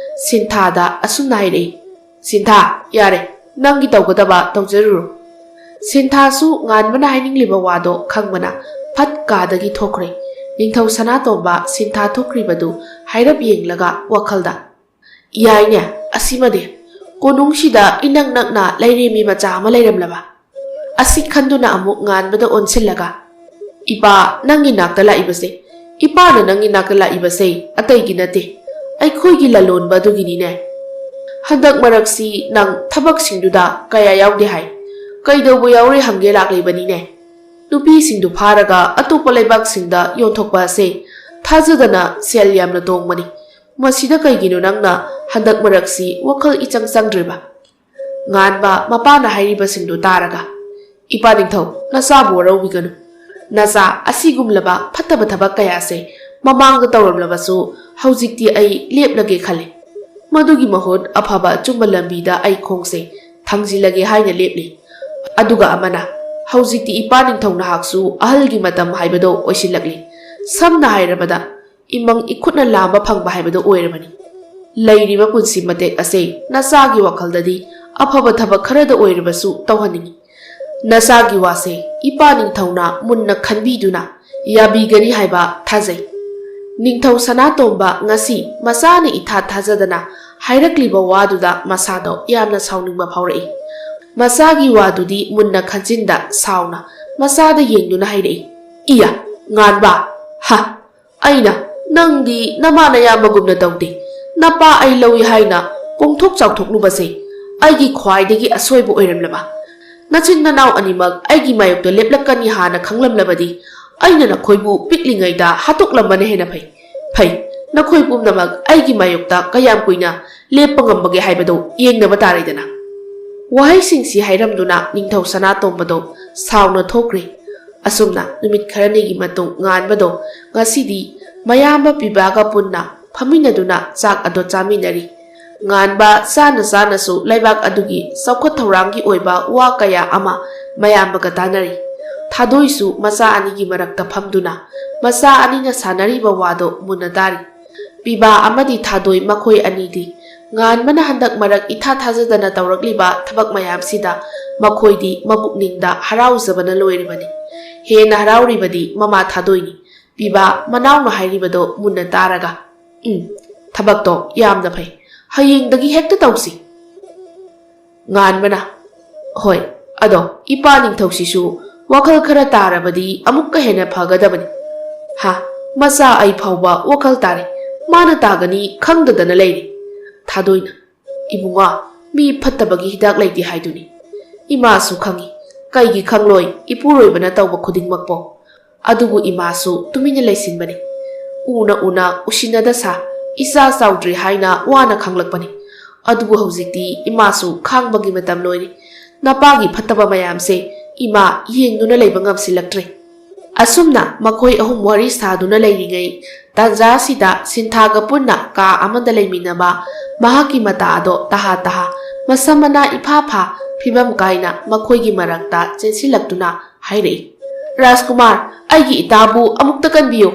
ꯁꯤꯟꯊꯥꯗ ꯑꯁꯨꯝꯅ ꯍꯥꯏꯔꯛꯏ, "ꯁꯤꯟꯊꯥ, ꯌꯥꯔꯦ, ꯅꯪꯒꯤ ꯇꯧꯒꯗꯕ ꯇꯧꯖꯔꯨꯔꯣ꯫ ꯁꯤꯟꯊꯥꯁꯨ ꯉꯥꯟꯕꯅ ꯍꯥꯏꯅꯤꯡꯂꯤꯕ ꯋꯥꯗꯣ ꯈꯪꯕꯅ ꯐꯠ ꯀꯥꯗꯒꯤ ꯊꯣꯛꯈ꯭ꯔꯦ꯫ ꯅꯤꯡꯊꯧ ꯁꯅꯥꯇꯣꯝꯕ ꯁꯤꯟꯊꯥ ꯊꯣꯛꯈ꯭ꯔꯤꯕꯗꯨ ꯍꯥꯏꯔꯞ ꯌꯦꯡꯂꯒ ꯋꯥꯈꯜꯗ, "ꯌꯥꯏꯅꯦ, ꯑꯁꯤꯃꯗꯤ꯫ ꯀꯣꯅꯨꯡꯁꯤꯗ ꯏꯅꯛ ꯅꯛꯅ ꯂꯩꯔꯦꯝꯕꯤ ꯃꯆꯥ ꯑꯃ ꯂꯩꯔꯝꯂꯕ?" ꯑꯁꯤ ꯈꯟꯗꯨꯅ ꯑꯃꯨꯛ ꯉꯥꯟꯕꯗ ꯑꯣꯟꯁꯤꯜꯂꯒ, "ꯏꯄꯥ, ꯅꯪꯒꯤ ꯅꯥꯛꯇ ꯂꯥꯛꯏꯕꯁꯦ, ꯏꯄꯥꯅ ꯅꯪꯒꯤ ꯅꯥꯛꯇ ꯂꯥꯛꯏꯕꯁꯦ ꯑꯇꯩꯒꯤ ꯅꯠꯇꯦ, ꯑꯩꯈꯣꯏꯒꯤ ꯂꯂꯣꯟꯕ ꯑꯗꯨꯒꯤꯅꯤꯅꯦ꯫ ꯍꯟꯗꯛ ꯃꯔꯛꯁꯤ ꯅꯪ ꯊꯕꯛꯁꯤꯡꯗꯨꯗ ꯀꯌꯥ ꯌꯥꯎꯗꯦ ꯍꯥꯏ꯫ ꯀꯩꯗꯧꯕ ꯌꯥꯎꯔꯦ ꯍꯪꯒꯦ ꯂꯥꯛꯂꯤꯕꯅꯤꯅꯦ꯫ ꯅꯨꯄꯤꯁꯤꯡꯗꯨ ꯐꯥꯔꯒ ꯑꯇꯣꯞꯄ ꯂꯩꯕꯥꯛꯁꯤꯡꯗ ꯌꯣꯟꯊꯣꯛꯄ ꯑꯁꯦ ꯊꯥꯖꯗꯅ ꯁꯦꯜ ꯌꯥꯝꯅ ꯇꯣꯡꯕꯅꯤ꯫ ꯃꯁꯤꯗ ꯀꯩꯒꯤꯅꯣ ꯅꯪꯅ ꯍꯟꯗꯛ ꯃꯔꯛꯁꯤ ꯋꯥꯈꯜ ꯏꯆꯪ ꯆꯪꯗ꯭ꯔꯤꯕ?" ꯉꯥꯟꯕ ꯃꯄꯥꯅ ꯍꯥꯏꯔꯤꯕꯁꯤꯡꯗꯨ ꯇꯥꯔꯒ, "ꯏꯄꯥ ꯅꯤꯡꯊꯧ, ꯅꯆꯥꯕꯨ ꯋꯥꯔꯧꯕꯤꯒꯅꯨ꯫ ꯅꯆꯥ ꯑꯁꯤꯒꯨꯝꯂꯕ ꯐꯠꯇꯕ ꯊꯕꯛ ꯀꯌꯥꯁꯦ ꯃꯃꯥꯡꯗ ꯇꯧꯔꯝꯂꯕꯁꯨ ꯍꯧꯖꯤꯛꯇꯤ ꯑꯩ ꯂꯦꯞꯂꯒꯦ ꯈꯜꯂꯤ꯫ ꯃꯗꯨꯒꯤ ꯃꯍꯨꯠ ꯑꯐꯕ ꯑꯆꯨꯝꯕ ꯂꯝꯕꯤꯗ ꯑꯩ ꯈꯣꯡꯁꯦ ꯊꯥꯡꯖꯤꯜꯂꯒꯦ ꯍꯥꯏꯅ ꯂꯦꯞꯂꯤ꯫ ꯑꯗꯨꯒ ꯑꯃꯅ, ꯍꯧꯖꯤꯛꯇꯤ ꯏꯄꯥ ꯅꯤꯡꯊꯧ ꯅꯍꯥꯛꯁꯨ ꯑꯍꯜꯒꯤ ꯃꯇꯝ ꯍꯥꯏꯕꯗꯣ ꯑꯣꯏꯁꯤꯜꯂꯛꯂꯤ꯫ ꯁꯝꯅ ꯍꯥꯏꯔꯕꯗ, ꯏꯃꯪ ꯏꯈꯨꯠꯅ ꯂꯥꯝꯕ ꯐꯪꯕ ꯍꯥꯏꯕꯗꯨ ꯑꯣꯏꯔꯕꯅꯤ꯫ ꯂꯩꯔꯤꯕ ꯄꯨꯟꯁꯤ ꯃꯇꯦꯛ ꯑꯁꯦ ꯅꯆꯥꯒꯤ ꯋꯥꯈꯜꯗꯗꯤ ꯑꯐꯕ ꯊꯕꯛ ꯈꯔꯗ ꯑꯣꯏꯔꯕꯁꯨ ꯇꯧꯍꯟꯅꯤꯡꯏ꯫ ꯅꯆꯥꯒꯤ ꯋꯥꯁꯦ ꯏꯄꯥ ꯅꯤꯡꯊꯧꯅ ꯃꯨꯟꯅ ꯈꯟꯕꯤꯗꯨꯅ ꯌꯥꯕꯤꯒꯅꯤ ꯍꯥꯏꯕ ꯊꯥꯖꯩ꯫" ꯅꯤꯡꯊꯧ ꯁꯅꯥꯇꯣꯝꯕ ꯉꯁꯤ ꯃꯆꯥꯅ ꯏꯊꯥ ꯊꯥꯖꯗꯅ ꯍꯥꯏꯔꯛꯂꯤꯕ ꯋꯥꯗꯨꯗ ꯃꯁꯥꯗꯣ ꯌꯥꯝꯅ ꯁꯥꯎꯅꯤꯡꯕ ꯐꯥꯎꯔꯛꯏ꯫ ꯃꯆꯥꯒꯤ ꯋꯥꯗꯨꯗꯤ ꯃꯨꯟꯅ ꯈꯟꯖꯤꯟꯗ ꯁꯥꯎꯅ ꯃꯆꯥꯗ ꯌꯦꯡꯗꯨꯅ ꯍꯥꯏꯔꯛꯏ, "ꯏꯌꯥ, ꯉꯥꯟꯕ, ꯍ, ꯑꯩꯅ ꯅꯪꯗꯤ ꯅꯃꯥ ꯅꯌꯥꯝꯕꯒꯨꯝꯅ ꯇꯧꯗꯦ꯫ ꯅꯄꯥ ꯑꯩ ꯂꯧꯏ ꯍꯥꯏꯅ ꯄꯣꯡꯊꯣꯛ ꯆꯥꯎꯊꯣꯛꯂꯨꯕꯁꯦ ꯑꯩꯒꯤ ꯈ꯭ꯋꯥꯏꯗꯒꯤ ꯑꯁꯣꯏꯕ ꯑꯣꯏꯔꯝꯂꯕ? ꯅꯆꯤꯟ ꯅꯅꯥꯎ ꯑꯅꯤꯃꯛ ꯑꯩꯒꯤ ꯃꯥꯌꯣꯛꯇ ꯂꯦꯞꯂꯛꯀꯅꯤ ꯍꯥꯟꯅ ꯈꯪꯂꯝꯂꯕꯗꯤ ꯑꯩꯅ ꯅꯈꯣꯏꯕꯨ ꯄꯤꯛꯂꯤꯉꯩꯗ ꯍꯥꯠꯇꯣꯛꯂꯝꯕꯅ ꯍꯦꯟꯅ ꯐꯩ꯫ ꯐꯩ, ꯅꯈꯣꯏ ꯄꯨꯝꯅꯃꯛ ꯑꯩꯒꯤ ꯃꯥꯌꯣꯛꯇ ꯀꯌꯥꯝ ꯀꯨꯏꯅ ꯂꯦꯞꯄ ꯉꯝꯕꯒꯦ ꯍꯥꯏꯕꯗꯨ ꯌꯦꯡꯅꯕ ꯇꯥꯔꯦꯗꯅ꯫" ꯋꯥꯍꯩꯁꯤꯡꯁꯤ ꯍꯥꯏꯔꯝꯗꯨꯅ ꯅꯤꯡꯊꯧ ꯁꯅꯥꯇꯣꯝꯕꯗꯣ ꯁꯥꯎꯅ ꯊꯣꯛꯈ꯭ꯔꯦ꯫ ꯑꯁꯨꯝꯅ ꯅꯨꯃꯤꯠ ꯈꯔꯅꯤꯒꯤ ꯃꯇꯨꯡ ꯉꯥꯟꯕꯗꯣ ꯉꯁꯤꯗꯤ ꯃꯌꯥꯝꯕ ꯄꯤꯕꯥꯒ ꯄꯨꯟꯅ ꯐꯝꯃꯤꯟꯅꯗꯨꯅ ꯆꯥꯛ ꯑꯗꯨ ꯆꯥꯃꯤꯟꯅꯔꯤ꯫ ꯉꯥꯟꯕ ꯆꯥꯅ ꯆꯥꯅꯁꯨ ꯂꯩꯕꯥꯛ ꯑꯗꯨꯒꯤ ꯆꯥꯎꯈꯠ ꯊꯧꯔꯥꯡꯒꯤ ꯑꯣꯏꯕ ꯋꯥ ꯀꯌꯥ ꯑꯃ ꯃꯌꯥꯝꯕꯒ ꯇꯥꯟꯅꯔꯤ꯫ ꯊꯥꯗꯣꯏꯁꯨ ꯃꯆꯥ ꯑꯅꯤꯒꯤ ꯃꯔꯛꯇ ꯐꯝꯗꯨꯅ ꯃꯆꯥ ꯑꯅꯤꯅ ꯁꯥꯟꯅꯔꯤꯕ ꯋꯥꯗꯣ ꯃꯨꯟꯅ ꯇꯥꯔꯤ꯫ ꯄꯤꯕꯥ ꯑꯃꯗꯤ ꯊꯥꯗꯣꯏ ꯃꯈꯣꯏ ꯑꯅꯤꯗꯤ ꯉꯥꯟꯕꯅ ꯍꯟꯗꯛ ꯃꯔꯛ ꯏꯊꯥ ꯊꯥꯖꯗꯅ ꯇꯧꯔꯛꯂꯤꯕ ꯊꯕꯛ ꯃꯌꯥꯝꯁꯤꯗ ꯃꯈꯣꯏꯗꯤ ꯃꯄꯨꯛꯅꯤꯡꯗ ꯍꯔꯥꯎꯖꯕꯅ ꯂꯣꯏꯔꯤꯕꯅꯤ꯫ ꯍꯦꯟꯅ ꯍꯔꯥꯎꯔꯤꯕꯗꯤ ꯃꯃꯥ ꯊꯥꯗꯣꯏꯅꯤ꯫ ꯄꯤꯕꯥ ꯃꯅꯥꯎꯅ ꯍꯥꯏꯔꯤꯕꯗꯣ ꯃꯨꯟꯅ ꯇꯥꯔꯒ, "ꯎꯝ, ꯊꯕꯛꯇꯣ ꯌꯥꯝꯅ ꯐꯩ꯫ ꯍꯌꯦꯡꯗꯒꯤ ꯍꯦꯛꯇ ꯇꯧꯁꯤ꯫" ꯉꯥꯟꯕꯅ, "ꯍꯣꯏ, ꯑꯗꯣ ꯏꯄꯥ ꯅꯤꯡꯊꯧꯁꯤꯁꯨ ꯋꯥꯈꯜ ꯈꯔ ꯇꯥꯔꯕꯗꯤ ꯑꯃꯨꯛꯀ ꯍꯦꯟꯅ ꯐꯒꯗꯕꯅꯤ꯫ ꯍꯥ, ꯃꯆꯥ ꯑꯩ ꯐꯥꯎꯕ ꯋꯥꯈꯜ ꯇꯥꯔꯦ꯫ ꯃꯥꯅ ꯇꯥꯒꯅꯤ ꯈꯪꯗꯗꯅ ꯂꯩꯔꯤ꯫" ꯊꯥꯗꯣꯏꯅ, "ꯏꯕꯨꯡꯉꯣ, ꯃꯤ ꯐꯠꯇꯕꯒꯤ ꯍꯤꯗꯥꯛ ꯂꯩꯇꯦ ꯍꯥꯏꯗꯨꯅꯤ꯫ ꯏꯃꯥꯁꯨ ꯈꯪꯏ꯫ ꯀꯩꯒꯤ ꯈꯪꯂꯣꯏ, ꯏꯄꯨꯔꯣꯏꯕꯅ ꯇꯧꯕ ꯈꯨꯗꯤꯡꯃꯛꯄꯣ?" ꯑꯗꯨꯕꯨ ꯏꯃꯥꯁꯨ ꯇꯨꯃꯤꯟꯅ ꯂꯩꯁꯤꯟꯕꯅꯤ꯫ ꯎꯅ ꯎꯅ ꯎꯁꯤꯟꯅꯗ ꯁꯥ, ꯏꯆꯥ ꯆꯥꯎꯗ꯭ꯔꯤ ꯍꯥꯏꯅ ꯋꯥꯅ ꯈꯥꯡꯂꯛꯄꯅꯤ꯫ ꯑꯗꯨꯕꯨ ꯍꯧꯖꯤꯛꯇꯤ ꯏꯃꯥꯁꯨ ꯈꯥꯡꯕꯒꯤ ꯃꯇꯝ ꯂꯣꯏꯔꯦ꯫ ꯅꯄꯥꯒꯤ ꯐꯠꯇꯕ ꯃꯌꯥꯝꯁꯦ ꯏꯃꯥ ꯌꯦꯡꯗꯨꯅ ꯂꯩꯕ ꯉꯝꯁꯤꯜꯂꯛꯇ꯭ꯔꯦ꯫ ꯑꯁꯨꯝꯅ ꯃꯈꯣꯏ ꯑꯍꯨꯝ ꯋꯥꯔꯤ ꯁꯥꯗꯨꯅ ꯂꯩꯔꯤꯉꯩ ꯇꯥꯟꯖꯥ ꯑꯁꯤꯗ ꯁꯤꯟꯊꯥꯒ ꯄꯨꯟꯅ ꯀꯥ ꯑꯃꯗ ꯂꯩꯃꯤꯟꯅꯕ ꯃꯍꯥꯛꯀꯤ ꯃꯇꯥ ꯑꯗꯣ ꯇꯍꯥ ꯇꯍꯥ, ꯃꯁꯝ ꯃꯅꯥ ꯏꯐꯥ ꯐꯥ, ꯐꯤꯕꯝ ꯀꯥꯏꯅ ꯃꯈꯣꯏꯒꯤ ꯃꯔꯛꯇ ꯆꯦꯟꯁꯤꯜꯂꯛꯇꯨꯅ ꯍꯥꯏꯔꯛꯏ, "ꯔꯥꯖꯀꯨꯃꯥꯔ, ꯑꯩꯒꯤ ꯏꯇꯥꯕꯨ ꯑꯃꯨꯛꯇ ꯀꯟꯕꯤꯌꯨ꯫"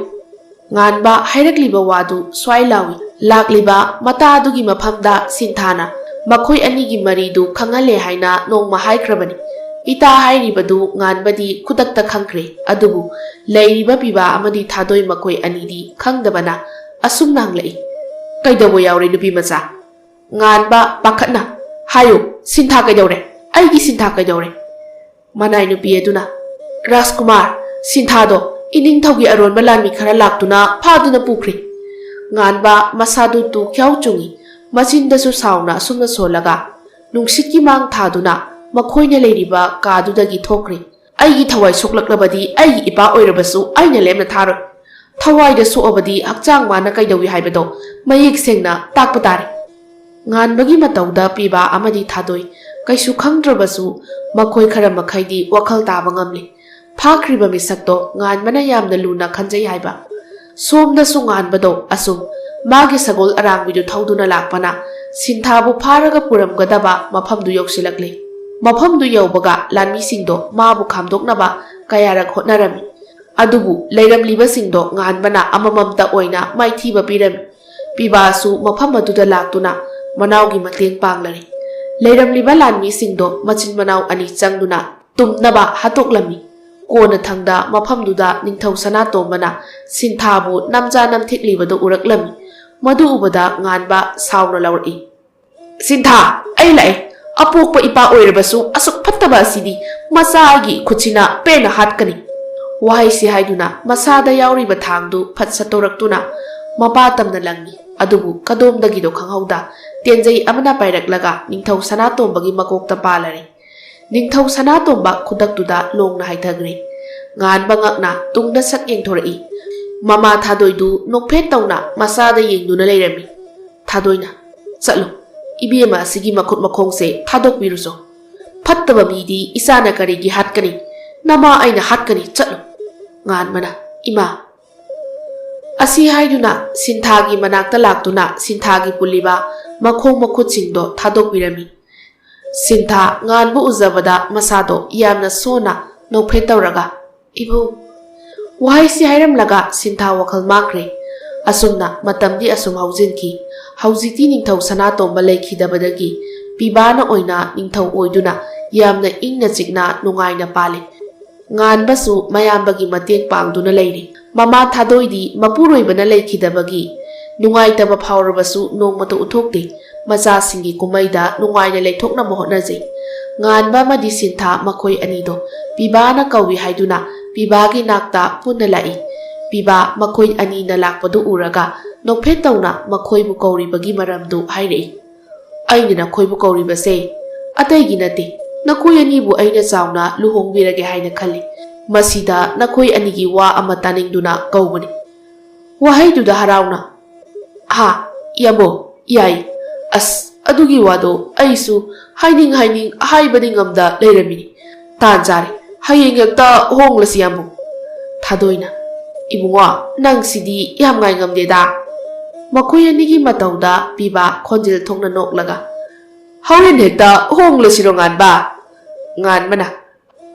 ꯉꯥꯟꯕ ꯍꯥꯏꯔꯛꯂꯤꯕ ꯋꯥꯗꯨ ꯁ꯭ꯋꯥꯏ ꯂꯥꯎꯏ꯫ ꯂꯥꯛꯂꯤꯕ ꯃꯇꯥ ꯑꯗꯨꯒꯤ ꯃꯐꯝꯗ ꯁꯤꯟꯊꯥꯅ ꯃꯈꯣꯏ ꯑꯅꯤꯒꯤ ꯃꯔꯤꯗꯨ ꯈꯪꯍꯜꯂꯦ ꯍꯥꯏꯅ ꯅꯣꯡꯃ ꯍꯥꯏꯈ꯭ꯔꯕꯅꯤ꯫ ꯏꯇꯥ ꯍꯥꯏꯔꯤꯕꯗꯨ ꯉꯥꯟꯕꯗꯤ ꯈꯨꯗꯛꯇ ꯈꯪꯈ꯭ꯔꯦ꯫ ꯑꯗꯨꯕꯨ ꯂꯩꯔꯤꯕ ꯄꯤꯕꯥ ꯑꯃꯗꯤ ꯊꯥꯗꯣꯏ ꯃꯈꯣꯏ ꯑꯅꯤꯗꯤ ꯈꯪꯗꯕꯅ ꯑꯁꯨꯝꯅ ꯍꯪꯂꯛꯏ, "ꯀꯩꯗꯧꯕ ꯌꯥꯎꯔꯦ, ꯅꯨꯄꯤ ꯃꯆꯥ?" ꯉꯥꯟꯕ ꯄꯥꯈꯠꯅ, "ꯍꯥꯏꯌꯨ, ꯁꯤꯟꯊꯥ ꯀꯩꯗꯧꯔꯦ? ꯑꯩꯒꯤ ꯁꯤꯟꯊꯥ ꯀꯩꯗꯧꯔꯦ?" ꯃꯅꯥꯏ ꯅꯨꯄꯤ ꯑꯗꯨꯅ, "ꯔꯥꯖꯀꯨꯃꯥꯔ, ꯁꯤꯟꯊꯥꯗꯣ ꯏꯅꯤꯡꯊꯧꯒꯤ ꯑꯔꯣꯟꯕ ꯂꯥꯟꯃꯤ ꯈꯔ ꯂꯥꯛꯇꯨꯅ ꯐꯥꯗꯨꯅ ꯄꯨꯈ꯭ꯔꯦ꯫" ꯉꯥꯟꯕ ꯃꯁꯥꯗꯨ ꯇꯨ ꯈ꯭ꯌꯥꯎ ꯆꯨꯡꯏ꯫ ꯃꯆꯤꯟꯗꯁꯨ ꯁꯥꯎꯅ ꯑꯁꯨꯝꯅ ꯁꯣꯜꯂꯒ ꯅꯨꯡꯁꯤꯠꯀꯤ ꯃꯥꯡ ꯊꯥꯗꯨꯅ ꯃꯈꯣꯏꯅ ꯂꯩꯔꯤꯕ ꯀꯥꯗꯨꯗꯒꯤ ꯊꯣꯛꯈ꯭ꯔꯦ꯫ "ꯑꯩꯒꯤ ꯊꯋꯥꯏ ꯁꯣꯛꯂꯛꯂꯕꯗꯤ ꯑꯩꯒꯤ ꯏꯄꯥ ꯑꯣꯏꯔꯕꯁꯨ ꯑꯩꯅ ꯂꯦꯝꯅ ꯊꯥꯔꯣꯏ꯫ ꯊꯋꯥꯏꯗ ꯁꯣꯛꯑꯕꯗꯤ ꯍꯛꯆꯥꯡ ꯃꯥꯅ ꯀꯩꯗꯧꯏ ꯍꯥꯏꯕꯗꯣ ꯃꯌꯦꯛ ꯁꯦꯡꯅ ꯇꯥꯛꯄ ꯇꯥꯔꯦ꯫" ꯉꯥꯟꯕꯒꯤ ꯃꯇꯧꯗ ꯄꯤꯕꯥ ꯑꯃꯗꯤ ꯊꯥꯗꯣꯏ ꯀꯩꯁꯨ ꯈꯪꯗ꯭ꯔꯕꯁꯨ ꯃꯈꯣꯏ ꯈꯔ ꯃꯈꯩꯗꯤ ꯋꯥꯈꯜ ꯇꯥꯕ ꯉꯝꯂꯤ꯫ ꯐꯥꯈ꯭ꯔꯤꯕ ꯃꯤꯁꯛꯇꯣ ꯉꯥꯟꯕꯅ ꯌꯥꯝꯅ ꯂꯨꯅ ꯈꯟꯖꯩ ꯍꯥꯏꯕ꯫ ꯁꯣꯝꯗꯁꯨ ꯉꯥꯟꯕꯗꯣ ꯑꯁꯨꯝ ꯃꯥꯒꯤ ꯁꯒꯣꯜ ꯑꯔꯥꯡꯕꯤꯗꯨ ꯊꯧꯗꯨꯅ ꯂꯥꯛꯄꯅ ꯁꯤꯟꯊꯥꯕꯨ ꯐꯥꯔꯒ ꯄꯨꯔꯝꯒꯗꯕ ꯃꯐꯝꯗꯨ ꯌꯧꯁꯤꯜꯂꯛꯂꯦ꯫ ꯃꯐꯝꯗꯨ ꯌꯧꯕꯒ ꯂꯥꯟꯃꯤꯁꯤꯡꯗꯣ ꯃꯥꯕꯨ ꯈꯥꯝꯗꯣꯛꯅꯕ ꯀꯌꯥꯔꯛ ꯍꯣꯠꯅꯔꯝꯃꯤ꯫ ꯑꯗꯨꯕꯨ ꯂꯩꯔꯝꯂꯤꯕꯁꯤꯡꯗꯣ ꯉꯥꯟꯕꯅ ꯑꯃꯃꯝꯇ ꯑꯣꯏꯅ ꯃꯥꯏꯊꯤꯕ ꯄꯤꯔꯝꯃꯤ꯫ ꯄꯤꯕꯥꯁꯨ ꯃꯐꯝ ꯑꯗꯨꯗ ꯂꯥꯛꯇꯨꯅ ꯃꯅꯥꯎꯒꯤ ꯃꯇꯦꯡ ꯄꯥꯡꯂꯔꯦ꯫ ꯂꯩꯔꯝꯂꯤꯕ ꯂꯥꯟꯃꯤꯁꯤꯡꯗꯣ ꯃꯆꯤꯟ ꯃꯅꯥꯎ ꯑꯅꯤ ꯆꯪꯗꯨꯅ ꯇꯨꯝꯅꯕ ꯍꯥꯠꯇꯣꯛꯂꯝꯃꯤ꯫ ꯀꯣꯟꯅꯊꯪꯗ ꯃꯐꯝꯗꯨꯗ ꯅꯤꯡꯊꯧ ꯁꯅꯥꯇꯣꯝꯕꯅ ꯁꯤꯟꯊꯥꯕꯨ ꯅꯝꯖꯥ ꯅꯝꯊꯦꯛꯂꯤꯕꯗꯨ ꯎꯔꯛꯂꯝꯃꯤ꯫ ꯃꯗꯨ ꯎꯕꯗ ꯉꯥꯟꯕ ꯁꯥꯎꯅ ꯂꯥꯎꯔꯛꯏ, "ꯁꯤꯟꯊꯥ, ꯑꯩ ꯂꯥꯛꯑꯦ꯫ ꯑꯄꯣꯛꯄ ꯏꯄꯥ ꯑꯣꯏꯔꯕꯁꯨ ꯑꯁꯨꯛ ꯐꯠꯇꯕ ꯑꯁꯤꯗꯤ ꯃꯆꯥ ꯑꯩꯒꯤ ꯈꯨꯠꯁꯤꯅ ꯄꯦꯟꯅ ꯍꯥꯠꯀꯅꯤ"꯫ ꯋꯥꯍꯩꯁꯤ ꯍꯥꯏꯗꯨꯅ ꯃꯁꯥꯗ ꯌꯥꯎꯔꯤꯕ ꯊꯥꯡꯗꯨ ꯐꯠ ꯁꯠꯇꯣꯔꯛꯇꯨꯅ ꯃꯄꯥ ꯇꯝꯅ ꯂꯪꯉꯤ꯫ ꯑꯗꯨꯕꯨ ꯀꯗꯣꯝꯗꯒꯤꯗꯣ ꯈꯪꯍꯧꯗ ꯇꯦꯟꯖꯩ ꯑꯃꯅ ꯄꯥꯏꯔꯛꯂꯒ ꯅꯤꯡꯊꯧ ꯁꯅꯥꯇꯣꯝꯕꯒꯤ ꯃꯀꯣꯛꯇ ꯄꯥꯜꯂꯔꯦ꯫ ꯅꯤꯡꯊꯧ ꯁꯅꯥꯇꯣꯝꯕ ꯈꯨꯗꯛꯇꯨꯗ ꯂꯣꯡꯅ ꯍꯥꯏꯊꯈ꯭ꯔꯦ꯫ ꯉꯥꯟꯕ ꯉꯛꯅ ꯇꯨꯡꯗ ꯁꯛ ꯌꯦꯡꯊꯣꯔꯛꯏ꯫ ꯃꯃꯥ ꯊꯥꯗꯣꯏꯗꯨ ꯅꯣꯛꯐꯦꯠ ꯇꯧꯅ ꯃꯆꯥꯗ ꯌꯦꯡꯗꯨꯅ ꯂꯩꯔꯝꯃꯤ꯫ ꯊꯥꯗꯣꯏꯅ, "ꯆꯠꯂꯨ, ꯏꯕꯦꯝꯃ ꯑꯁꯤꯒꯤ ꯃꯈꯨꯠ ꯃꯈꯣꯡꯁꯦ ꯊꯥꯗꯣꯛꯄꯤꯔꯨꯆꯣ꯫ ꯐꯠꯇꯕ ꯃꯤꯗꯤ ꯏꯆꯥꯅ ꯀꯔꯤꯒꯤ ꯍꯥꯠꯀꯅꯤ? ꯅꯃꯥ ꯑꯩꯅ ꯍꯥꯠꯀꯅꯤ, ꯆꯠꯂꯨ"꯫ ꯉꯥꯟꯕꯅ, "ꯏꯃꯥ"꯫ ꯑꯁꯤ ꯍꯥꯏꯗꯨꯅ ꯁꯤꯟꯊꯥꯒꯤ ꯃꯅꯥꯛꯇ ꯂꯥꯛꯇꯨꯅ ꯁꯤꯟꯊꯥꯒꯤ ꯄꯨꯜꯂꯤꯕ ꯃꯈꯣꯡ ꯃꯈꯨꯠꯁꯤꯡꯗꯣ ꯊꯥꯗꯣꯛꯄꯤꯔꯝꯃꯤ꯫ ꯁꯤꯟꯊꯥ ꯉꯥꯟꯕ ꯎꯖꯕꯗ ꯃꯁꯥꯗꯣ ꯌꯥꯝꯅ ꯁꯣꯟꯅ ꯅꯣꯛꯐꯦꯠ ꯇꯧꯔꯒ, "ꯏꯕꯨꯡ"꯫ ꯋꯥꯍꯩꯁꯤ ꯍꯥꯏꯔꯝꯂꯒ ꯁꯤꯟꯊꯥ ꯋꯥꯈꯜ ꯃꯥꯡꯈ꯭ꯔꯦ꯫ ꯑꯁꯨꯝꯅ ꯃꯇꯝꯗꯤ ꯑꯁꯨꯝ ꯍꯧꯖꯤꯟꯈꯤ꯫ ꯍꯧꯖꯤꯛꯇꯤ ꯅꯤꯡꯊꯧ ꯁꯅꯥꯇꯣꯝꯕ ꯂꯩꯈꯤꯗꯕꯗꯒꯤ ꯄꯤꯕꯥꯅ ꯑꯣꯏꯅ ꯅꯤꯡꯊꯧ ꯑꯣꯏꯗꯨꯅ ꯌꯥꯝꯅ ꯏꯪꯅ ꯆꯤꯛꯅ ꯅꯨꯡꯉꯥꯏꯅ ꯄꯥꯜꯂꯤ꯫ ꯉꯥꯟꯕꯁꯨ ꯃꯌꯥꯝꯕꯒꯤ ꯃꯇꯦꯡ ꯄꯥꯡꯗꯨꯅ ꯂꯩꯔꯤ꯫ ꯃꯃꯥ ꯊꯥꯗꯣꯏꯗꯤ ꯃꯄꯨꯔꯣꯏꯕꯅ ꯂꯩꯈꯤꯗꯕꯒꯤ ꯅꯨꯡꯉꯥꯏꯇꯕ ꯐꯥꯎꯔꯕꯁꯨ ꯅꯣꯡꯃꯇ ꯎꯠꯊꯣꯛꯇꯦ꯫ ꯃꯆꯥꯁꯤꯡꯒꯤ ꯀꯨꯝꯍꯩꯗ ꯅꯨꯡꯉꯥꯏꯅ ꯂꯩꯊꯣꯛꯅꯕ ꯍꯣꯠꯅꯖꯩ꯫ ꯉꯥꯟꯕ ꯑꯃꯗꯤ ꯁꯤꯟꯊꯥ ꯃꯈꯣꯏ ꯑꯅꯤꯗꯣ ꯄꯤꯕꯥꯅ ꯀꯧꯏ ꯍꯥꯏꯗꯨꯅ ꯄꯤꯕꯥꯒꯤ ꯅꯥꯛꯇ ꯄꯨꯟꯅ ꯂꯥꯛꯏ꯫ ꯄꯤꯕꯥ ꯃꯈꯣꯏ ꯑꯅꯤꯅ ꯂꯥꯛꯄꯗꯨ ꯎꯔꯒ ꯅꯣꯛꯐꯦꯠ ꯇꯧꯅ ꯃꯈꯣꯏꯕꯨ ꯀꯧꯔꯤꯕꯒꯤ ꯃꯔꯝꯗꯨ ꯍꯥꯏꯔꯛꯏ꯫ "ꯑꯩꯅ ꯅꯈꯣꯏꯕꯨ ꯀꯧꯔꯤꯕꯁꯦ ꯑꯇꯩꯒꯤ ꯅꯠꯇꯦ, ꯅꯈꯣꯏ ꯑꯅꯤꯕꯨ ꯑꯩꯅ ꯆꯥꯎꯅ ꯂꯨꯍꯣꯡꯕꯤꯔꯒꯦ ꯍꯥꯏꯅ ꯈꯜꯂꯤ꯫ ꯃꯁꯤꯗ ꯅꯈꯣꯏ ꯑꯅꯤꯒꯤ ꯋꯥ ꯑꯃ ꯇꯥꯅꯤꯡꯗꯨꯅ ꯀꯧꯕꯅꯤ"꯫ ꯋꯥꯍꯩꯗꯨꯗ ꯍꯔꯥꯎꯅ, "ꯍꯥ, ꯏꯌꯥꯝꯕꯣ, ꯌꯥꯏ꯫ ꯑꯁ, ꯑꯗꯨꯒꯤ ꯋꯥꯗꯣ ꯑꯩꯁꯨ ꯍꯥꯏꯅꯤꯡ ꯍꯥꯏꯅꯤꯡ ꯍꯥꯏꯕꯗꯤ ꯉꯝꯗ ꯂꯩꯔꯝꯃꯤꯅꯤ꯫ ꯇꯥꯟ ꯆꯥꯔꯦ, ꯍꯌꯦꯡ ꯍꯦꯛꯇ ꯍꯣꯡꯂꯁꯤ, ꯏꯌꯥꯝꯕꯣ"꯫ ꯊꯥꯗꯣꯏꯅ, "ꯏꯕꯨꯡꯉꯣ, ꯅꯪ ꯁꯤꯗꯤ ꯌꯥꯝ ꯉꯥꯏ ꯉꯝꯗꯦꯗ"꯫ ꯃꯈꯣꯏ ꯑꯅꯤꯒꯤ ꯃꯇꯧꯗ ꯄꯤꯕ ꯈꯣꯟꯖꯦꯜ ꯊꯣꯛꯅ ꯅꯣꯛꯂꯒ, "ꯍꯣꯔꯦꯟ ꯍꯦꯛꯇ ꯍꯣꯡꯂꯁꯤꯔꯣ, ꯉꯥꯟꯕ?" ꯉꯥꯟꯕꯅ,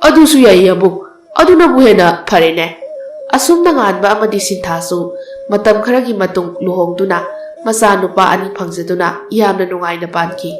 "ꯑꯗꯨꯁꯨ ꯌꯥꯏ, ꯏꯌꯥꯝꯕꯨ꯫ ꯑꯗꯨꯅꯕꯨ ꯍꯦꯟꯅ ꯐꯔꯦꯅꯦ"꯫ ꯑꯁꯨꯝꯅ ꯉꯥꯟꯕ ꯑꯃꯗꯤ ꯁꯤꯟꯊꯥꯁꯨ ꯃꯇꯝ ꯈꯔꯒꯤ ꯃꯇꯨꯡ ꯂꯨꯍꯣꯡꯗꯨꯅ ꯃꯆꯥꯅꯨꯄꯥ ꯑꯅꯤ ꯐꯪꯖꯗꯨꯅ ꯌꯥꯝꯅ ꯅꯨꯡꯉꯥꯏꯅ ꯄꯥꯟꯈꯤ꯫